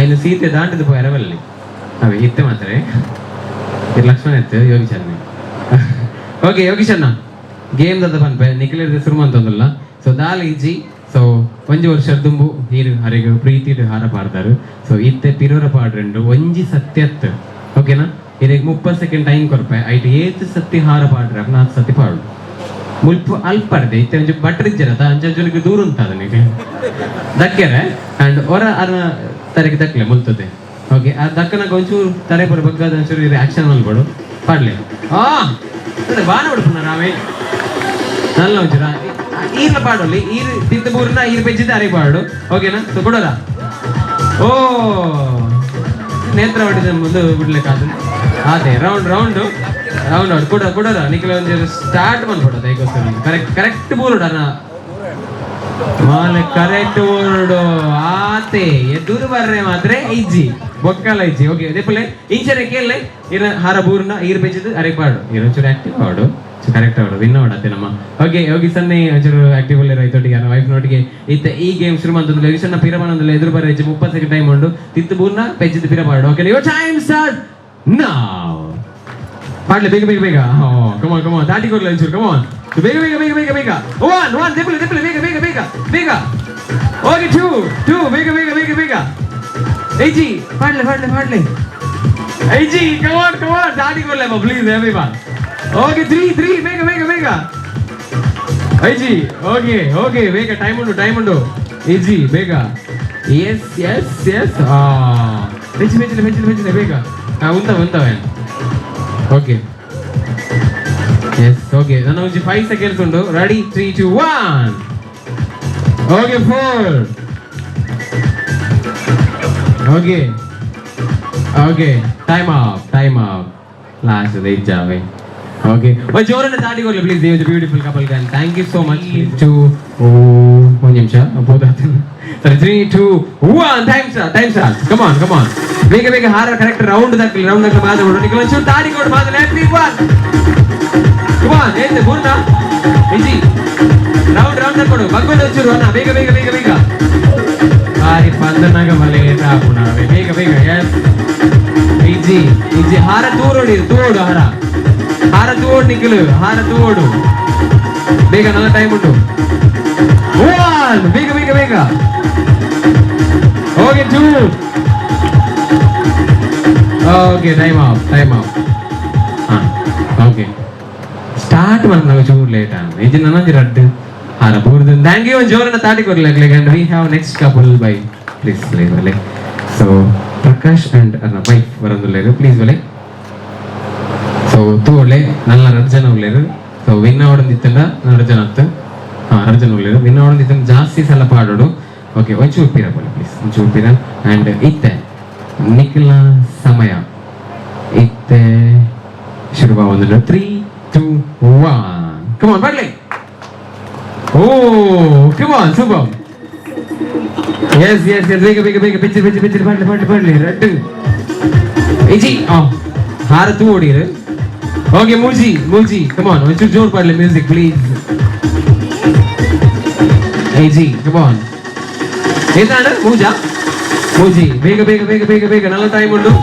[SPEAKER 1] ಐನು ಸೀತೆ ದಾಂಟದ ಪೋಯರವಲ್ಲಿ ಅವೇ ಇತ್ತೆ ಮಾತ್ರ ಇದು ಲಕ್ಷ್ಮಣ ಇತ್ತು ಯೋಗೀಶಣ್ಣ. ಓಕೆ ಯೋಗೀಶಣ್ಣ, ಗೇಮ್ ದದ ಪನ್ಪೆ ನಿಖಿಲ ಶುರು ಅಂತಂದಲ್ಲ. ಸೊ ದಾಲ್ ಇಜ್ಜಿ. ಸೊ ಒಂಜಿ ವರ್ಷ ದುಂಬು ಹೀರು ಹರಿಗು ಪ್ರೀತಿಡು ಹಾರ ಪಾಡ್ದಾರು. ಸೊ ಇತ್ತೆ ಪಿರೋರ ಪಾಡ್ರೆಂಡು ಒಂಜಿ ಸತ್ಯತ್, ಓಕೆನಾ? ಇದಕ್ಕೆ 30 ಸೆಕೆಂಡ್ ಟೈಮ್ ಕೊರ್ಪೆ. ಐಟ್ ಏತ್ ಸತ್ಯ ಹಾರ ಪಾಡ್ರೆ ನಾಲ್ಕು ಸತ್ಯ ಪಾಡು. ಮುಲ್ಪ ಅಲ್ಪರ್ದೆ ಇತ್ತೆ ಒಂಜಿ ಬಟ್ರ್ ಇಜ್ಜರತ ಅಂಚ ಅಂಚುನಿಗೆ ದೂರ ಉಂತಾದ ನಿಗೆ ದಕ್ಕೆರೆ ಅಂಡ್ ಹೊರ ಅರ್ನ ತರೆಗೆ ದಕ್ಲೆ ಮುಲ್ತದೆ. ಓಕೆ, ಆ ದಕ್ಕನಾಗ ಒಂಚೂರು ತರೆ ಪೂರ ಬಗ್ಗಾದ ಒಂಚೂರು ಆಕ್ಷನ್ ಮಲ್ಬೋಡು ಪಾಡ್ಲೆ. ಆ ಬಾನ ಬಿಡ್ಪುನ ರಾಮೇ ನಲ್ಲ ಒಂಚೂರ ಈರ್ಲ ಪಾಡೊಲ್ಲಿ. ಈರ್ ತಿಂತ ಬೂರ್ನ ಈರ್ ಪೆಜ್ಜಿದ್ದ ಅರೆ ಪಾಡು, ಓಕೆನಾ? ಸೊ ಕೊಡೋದ ಓ ನೇತ್ರ ಹೊಡಿದ ಮುಂದೆ ಬಿಡ್ಲಿಕ್ಕೆ ಅದೇ round round round out ಕೊಡ ಕೊಡೋದ ನಿಖಿಲ ಒಂಜಿ ಸ್ಟಾರ್ಟ್ ಮನ್ಪೊಡೋದ ಐಕೋಸ್ಕರ. ಕರೆಕ್ಟ್ ಕರೆಕ್ಟ್ ಬೂರುಡ ಮಾಲೆ ಕರೆಕ್ಟ್ ಬೂರುಡು ಆತೆ ಎದುರು ಬರ್ರೆ ಮಾತ್ರ ಇಜ್ಜಿ ಬೊಕ್ಕಲ ಇಜ್ಜಿ. ಓಕೆ ಅದೇ ಇಂಚನೆ ಕೇಳಲೆ ಇರ ಹಾರ ಬೂರ್ನ ಈರ್ ಪೆಜ್ಜಿದ್ದು ಅರೆ ಪಾಡು. ಇರ ಒಂಚೂರು ಆಕ್ಟಿವ್ ಆಡು, ಕರೆಕ್ಟ್ ಅವಡು ವಿನ್ ಅವಡತ್ತೆ ನಮ್ಮ. ಓಕೆ ಯೋಗಿ ಸನ್ನೆ ಒಂಚೂರು ಆಕ್ಟಿವ್ ರೈತೊಟ್ಟಿಗೆ ವೈಫ್ ನೋಟಿಗೆ ಇತ್ತ ಈ ಗೇಮ್ ಶುರು ಮಂತಂದ್ರೆ ಯೋಗಿ ಸಣ್ಣ ಪಿರಮಾನಂದಲ್ಲ ಎದುರು ಬರ ಹೆಚ್ಚು 30 ಸೆಕೆಂಡ್ ಟೈಮ್ ಉಂಡು. ತಿತ್ತು ಬೂರ್ನ ಪೆಜ್ಜಿದ್ದು ಪಿರ ಪಾಡು. Okay, your time start now. ಪಾಡ್ಲೆ ಬೇಗ ಬೇಗ ಬೇಗ. ಕಮಾನ್ ಕಮಾನ್, ದಾಟಿ ಕೊಡ್ಲಿ ಒಂಚೂರು. ಕಮಾನ್ ಬೇಗ ಬೇಗ ಬೇಗ ಬೇಗ ಬೇಗ. ಒನ್ ಒನ್ ದಿಪ್ಪಲೆ ದಿಪ್ಪಲೆ ಬೇಗ ಬೇಗ ಬೇಗ ಬೇಗ. ಓಕೆ 2 2 ಬೇಗ ಬೇಗ ಬೇಗ ಬೇಗ. IG ಪಾಡ್ಲೆ ಪಾಡ್ಲೆ ಪಾಡ್ಲೆ IG. ಕಮಾನ್ ಕಮಾನ್, ದಾಟಿ ಕೊಡ್ಲೆ please everyone. Okay 3 3 ಬೇಗ ಬೇಗ ಬೇಗ ಐಜಿ. ಓಕೆ ಓಕೆ ಬೇಗ ಟೈಮ್ ಉಂಟು ಟೈಮ್ ಉಂಟು ಈಜಿ ಬೇಗ. S S S ಬೆಚ್ಚಿ ಬೆಚ್ಚಿಲೆ ಬೆಚ್ಚಿಲೆ ಬೆಚ್ಚಿಲೆ ಬೇಗ. ಉಂತವೆ ಉಂತವೆ. Okay yes okay ನನ್ನ ಒಂಜಿ 5 ಸೆಕೆಂಡ್ಸ್ ಉಂಟು. Ready 3 2 1. Okay 4. Okay okay time off time off last ಇಜ್ಜಾವೆ. Okay ಜೋರನ್ನ ತಾಟಿ ಕೊಡ್ಲಿ please. Beautiful couple gun. Thank you so much. 2 ಒಂದು ನಿಮಿಷ ಬೋದಾತ. ಸರಿ 3 2 1 time start time start. Come on come on ಬೇಗ ಬೇಗ ಹಾರ ಕರೆಕ್ಟ್ ರೌಂಡ್ ದಕ್ಕಲಿ ರೌಂಡ್ ದಕ್ಕಲಿ ಮಾತಾಡೋಣ. ನಿಖಿಲ್ ಒಂಚೂರು ತಾಡಿ ಕೊಡು ಮಾತಾಡ. Everyone ಕಮಾನ್ ಏನ್ ಬೂರ್ನ ಇಜಿ ರೌಂಡ್ ರೌಂಡ್ ತಕ್ಕೊಡು ಬಗ್ಗೊಂಡು ಒಂಚೂರು ಅಣ್ಣ ಬೇಗ ಬೇಗ ಬೇಗ ಬೇಗ. ಬಾರಿ ಪಂದನಾಗ ಮಲೆ ಆಪುಣ ಬೇಗ ಬೇಗ. ಎಸ್ ಇಜಿ ಇಜಿ ಹಾರ ತೂರೋಡಿ ತೂರೋಡು ಹಾರ ಹಾರ ತೂವೋಡು ನಿಖಿಲ್ ಹಾರ ತೂವೋಡು ಬೇಗ ನನ್ನ ಟೈಮ್ ಉಂಟು. 1 ಬೇಗ ಬೇಗ ಬೇಗ. Okay 2. Okay time off time off. ಹಾ ಓಕೆ ಸ್ಟಾರ್ಟ್ ಮಾಡ್ನಾಗ ಚೂರು ಲೇಟ್ ಆಗ ಇದು ನನ್ನ ರಡ್ಡು ಹಾರ ಬೂರ್ದು. Thank you ಜೋರನ್ನ ತಾಟಿ ಕೊರ್ಲಿ. And we have next couple by please ಬಲೆ. ಸೊ ಪ್ರಕಾಶ್ ಅಂಡ್ ಅರ್ನ ವೈಫ್ ಬರಂದುಲ್ಲೇರು ಪ್ಲೀಸ್ ಬಲೆ. ಸೊ ತೂವೊಳ್ಳೆ ನಲ್ಲ ರಡ್ಡು ಜನ ಉಲ್ಲೇರು. ಸೊ ಸೊ ವಿನ್ ಆವಡೊಂದಿತ್ತಂಡ ರಡ್ಡ್ ಜನ ಅತ್ತು. ಹಾ, ರಡ್ಡ್ ಜನ ಉಲ್ಲೆರ್. ವಿನ್ ಆವಡೊಂದಿತ್ತಂಡ ಜಾಸ್ತಿ ಸಲ ಪಾಡೋಡು. ಓಕೆ, ಒಂಚೂರು ಪಿರ ಬೋಲೆ ಪ್ಲೀಸ್, ಒಂಚೂರು ಪಿರ. ಅಂಡ್ ಇತ್ತೆ ನಿಖಿಲ್ನ ಸಮಯ ಇತ್ತೆ ಶುರುವಾವೊಂದುಂಡು. 3, 2, 1, ಕಮಾನ್, ಬರ್ಲಿ. ಓ, come on, super. S S S, ಬೇಗ ಬೇಗ ಬೇಗ, ಬೆಚ್ಚಿ ಬೆಚ್ಚಿ ಬೆಚ್ಚಿ, ಪಾಡ್ಲಿ ಪಾಡ್ಲಿ ಪಾಡ್ಲಿ. ರಡ್ಡು ಇಜಿ ಆ ಹಾರ ತೂ ಓಡಿರು. ಓಕೆ, ಮೂಜಿ ಮೂಜಿ, ಕಮಾನ್, ಒಂಚೂರು ಜೋರ್ ಪಾಡ್ಲಿ. Music please. ಇಜಿ, ಕಮಾನ್. ಏತಾಂಡ್? ಮೂಜಾ? ಮೂಜಿ. ಬೇಗ ಬೇಗ ಬೇಗ ಬೇಗ ಬೇಗ, ನಲ್ಲ ಟೈಮ್ ಉಂಡು.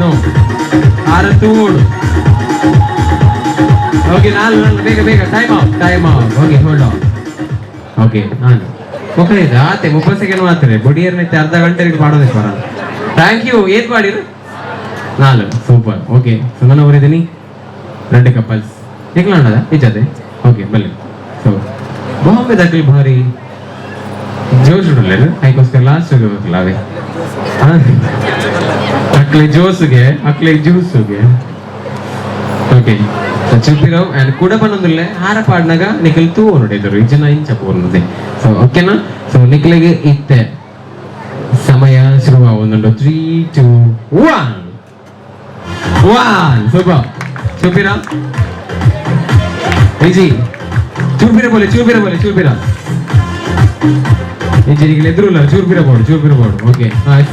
[SPEAKER 1] ನೋ, ಹಾರ ತೂಡು. ಓಕೆ, ನಾಲ್ ನಾಲ್, ಬೇಗ ಬೇಗ. Time out, time out. Okay, hold on. Okay, ನಾನು ಓಕೆ, ಇದು ಆತೆ 30 ಸೆಕೆಂಡ್ ಮಾತ್ರ. ಬೊಡಿಯರ್ನೈತೆ ಅರ್ಧ ಗಂಟೆ ಮಾಡೋದೇ ಪರ. Thank you. ಏತ್ ಮಾಡಿರು? ನಾಲ್. ಸೂಪರ್. ಓಕೆ, ಸೊ ನಾನು ಅವರಿದ್ದೀನಿ రెండు ಕಪಲ್ಸ್ ನಿಕ್ಲಾಂಡದ ನಿಜದೆ. ಓಕೆ, ಬಲ್ಲಿ. ಸೊ ಬಾಂಬೆ ದಾಖಲೆ ಭಾರಿ ಜೋಶ್ ಉಂಡಲ್ಲ, ಅದಕ್ಕೋಸ್ಕರ ಲಾಸ್ಟ್ ಹೋಗಬೇಕಲ್ಲ. ಅವೇ ಅಕ್ಲೆ ಜೋಸುಗೆ, ಅಕ್ಲೆ ಜ್ಯೂಸುಗೆ. ಓಕೆ, ಚುಪ್ಪಿರವ್ ಅಂಡ್ ಕೂಡ ಪನ್ನೊಂದುಲ್ಲೆ. ಹಾರ ಪಾಡ್ನಾಗ ನಿಖಲ್ ತೂ ನೋಡಿದ್ರು ಈ ಜನ ಇಂಚ ಪೋರ್ನದೆ. ಸೊ ಓಕೆನಾ? ಸೊ ನಿಖಲಿಗೆ ಇತ್ತೆ ಸಮಯ ಶುರುವಾಗುಂದುಂಡು. 3, 2, 1, 1. ಸೂಪರ್. ಚುಪ್ಪಿರ ಇಜಿ, ಚೂರ್ಪಿರ ಬೋಲೆ, ಚೂರ್ಪಿರ ಬೋಲೆ, ಚೂರ್ಪಿರ ಇಜಿ. ನಿಖಲ್ ಎದುರುಲ್ಲ, ಚೂರ್ಪಿರ ಬೋಡು, ಚೂರ್ಪಿರ ಬೋಡು. ಓಕೆ,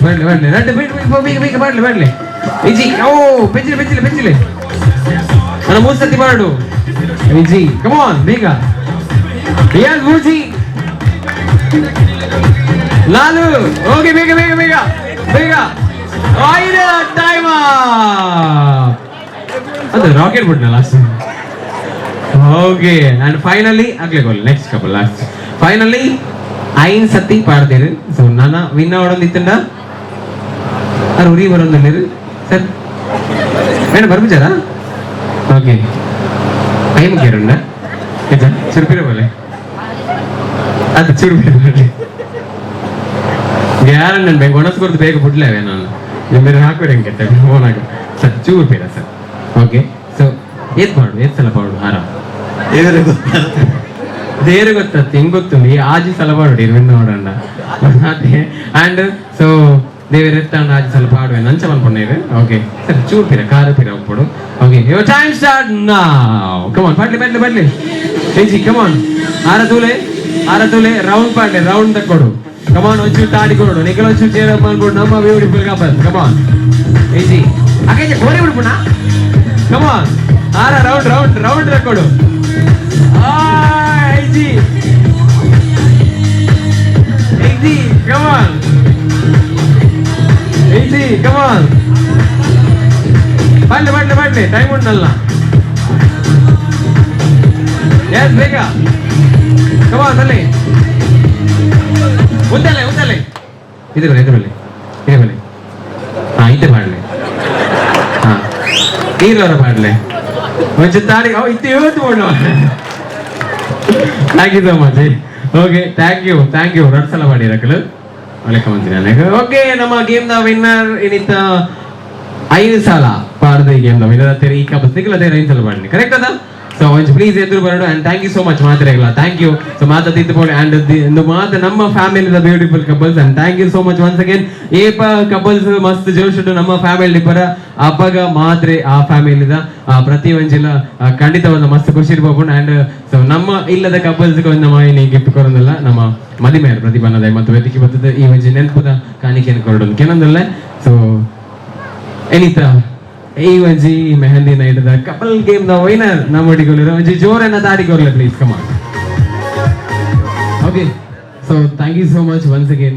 [SPEAKER 1] ಬರ್ಲಿ ಬರ್ಲಿ. ರಡ್ಡು ಬೇಗ ಬೇಗ, ಬಾಡ್ಲಿ ಬಾಡ್ಲಿ. ಇಜಿ, ಓ, ಪೆಂಚಿಲೆ ಪೆಂಚಿಲೆ ಪೆಂಚಿಲೆ. ನನ್ನ ಮೂರು ಸತಿ ಮಾಡು. ಇಜಿ, ಕಮ್ ಆನ್, ಬೇಗ. ಎಸ್, ಮೂಜಿ, ನಾಲು. ಓಕೆ, ಬೇಗ ಬೇಗ ಬೇಗ ಬೇಗ. ಐದು. ಟೈಮ್. ಅದು ರಾಕೆಟ್ ಬಿಟ್ನ ಲಾಸ್ಟ್. ಓಕೆ, ಅಂಡ್ ಫೈನಲಿ ಆಗ್ಲೇ goal next couple. Last finally ಐನ್ ಸತಿ ಪಾಡ್ದೇರು. ಸೊ ನನ್ನ ವಿನ್ ಆವಡೊಂದಿತ್ತಂಡ ಅರ್ ಉರಿ ಬರೋಂದಿಲ್ಲೇರು ಸರ್. ಬೇಡ, ಬರ್ಬಿಚಾರಾ? ಓಕೆ, I ಮುಖ್ಯರುಂಡ ನಿಜ. ಚುರುಪಿರ ಬೋಲೆ, ಅದು ಚುರುಪಿರ ಬೋಲೆ. ಗ್ಯಾರಂಟಿ ನಾನು ಬೇಗ ಒಣಸ್ ಕೊಡ್ತು, ಬೇಗ ಬಿಡ್ಲೇವೆ ನಾನು. ಬೇರೆ ಹಾಕೋರಿ ಹೆಂಗೆ ಫೋನ್ ಹಾಕ ಸರ್. ಚೂರು ಪೀರ ಸರ್. ಓಕೆ, ಸೊ ಏತ್ ಮಾಡು, ಏತ್ ಸಲ ಪಾಡು ಹಾರ? ದೇರು ಗೊತ್ತತ್ತು, ಹೆಂಗ್ ಗೊತ್ತುಂಡು. ಈ ಆಜಿ ಸಲ ಪಾಡು ಇರ್ವಿನ್ ನೋಡೋಣ. ಅದೇ, ಅಂಡ್ ಸೊ ದೇವೇರ್ ಎತ್ತಾಂಡ ಆಜಿ ಸಲ ಪಾಡುವೆ ನಂಚ ಮನ್ಪೊಂಡೇರು. ಓಕೆ ಸರ್, ಚೂರು ಪಿರ, ಕಾರು ಪಿರ ಒಪ್ಪಡು. Okay, your time start now. Come on, ಪಾಡ್ಲಿ ಪಾಡ್ಲಿ ಪಾಡ್ಲಿ. ಏಜಿ, ಕಮ್ ಆನ್. ಆರ ತೂಲೆ, ಆರ ತೂಲೆ. Round ಪಾಡ್ಲೆ, round ತಕ್ಕೊಡು. ಕಮಾನ್, ಒಂಚೂರು ತಾಡಿ ಕೊಡು. ನಿಖಲ್, ಒಂಚೂರು ಚೇರ್ ಅಪ್ ಮಾಡ್ಬಿಡು. ನಮ್ಮ ಬ್ಯೂಟಿಫುಲ್ ಕಪಲ್, ಕಮಾನ್. ಏಜಿ, ಅಕ್ಕೆ ಕೋರಿ ಬಿಡ್ಪುಣ. ಕಮಾನ್, ಆರ ರೌಂಡ್ ರೌಂಡ್ ರೌಂಡ್ ತಕ್ಕೊಡು. ಏಜಿ, ಏಜಿ, ಕಮಾನ್. ಏಜಿ, ಕಮಾನ್, ಬಾಡ್ಲಿ ಬಾಡ್ಲಿ ಬಾಡ್ಲಿ. ಟೈಮ್ ಉಂಟಲ್ಲ. ಎಸ್, ಬೇಗ, ಕಮಾನ್, ಬನ್ನಿ. ಉದ್ದಲೆ ಉದ್ದಲೆ. ಇದು ಬನ್ನಿ, ಇದು ಬನ್ನಿ, ಇದು ಬನ್ನಿ. ಹಾ, ಇತ್ತೆ ಪಾಡ್ಲೆ. ಹಾ, ನೀರವರ ಪಾಡ್ಲೆ. ಒಂಚೂರು ತಾಡಿ. ಅವ್ ಇತ್ತು ಇವತ್ತು ಬೋಡು. Thank you so much. Okay, thank you, thank you. ರಡ್ಡ್ ಸಲ ಮಾಡಿ ರಕಲು ಒಳ್ಳೆ ಮಂಚಿನ. ಓಕೆ, ನಮ್ಮ ಗೇಮ್ the winner ಏನಿತ್ತ ಐದು ಸಲ ಪಾಡ್ದ ಈ ಗೇಮ್ the winner ತೇರಿ ಈ ಕಪ್ ಸಿಗಲ ತೇರಿ. ಐದು ಸಲ ಪಾಡ್ಲಿ, ಕರೆಕ್ಟ್ ಅದ? ಸೊ ಒಂಚು ಪ್ಲೀಸ್ ಎದುರು ಬರೋಡು. And thank you so much ಮಾತ್ರೆಗಳ. Thank you. So ಮಾತಾಡ್ತಿದ್ದು ಪೋಳೆ. ಅಂಡ್ ಇಂದು ಮಾತ ನಮ್ಮ family the beautiful couples, and thank you so much once again. ಏಪ ಕಪಲ್ಸ್ ಮಸ್ತ್ ಜೋಶ್ ಉಂಟು ನಮ್ಮ ಫ್ಯಾಮಿಲಿ ಪರ, ಅಪ್ಪಗ ಮಾತ್ರೆ ಆ ಫ್ಯಾಮಿಲಿದ ಪ್ರತಿ ಒಂಜಿಲ ಖಂಡಿತ ಒಂದು ಮಸ್ತ್ ಖುಷಿ ಇರ್ಬೋದು. ಅಂಡ್ ಸೊ ನಮ್ಮ ಇಲ್ಲದ ಕಪಲ್ಸ್ ಒಂದು ಮಾಯಿನಿ ಗಿಫ್ಟ್ ಕೊರೊಂದಲ್ಲ. ನಮ್ಮ ಮದಿಮೇರ್ ಪ್ರತಿಭಾನದ ಮತ್ತು ವೇದಿಕೆ ಬರ್ತದೆ ಈ ಒಂಜಿ ನೆನಪುದ ಕಾಣಿಕೆಯನ್ನು ಕೊರಡು ಕೆನೊಂದಲ್ಲ. ಸೊ ಎನಿತ ಈ ಒಂಜಿ mehndi night the couple game the winner ನಮ್ಮ ಒಂಜಿ ಜೋರನ್ನ ತಾಡಿ ಕೊರ್ಲೆ please. Come on. Okay, so thank you so much once again.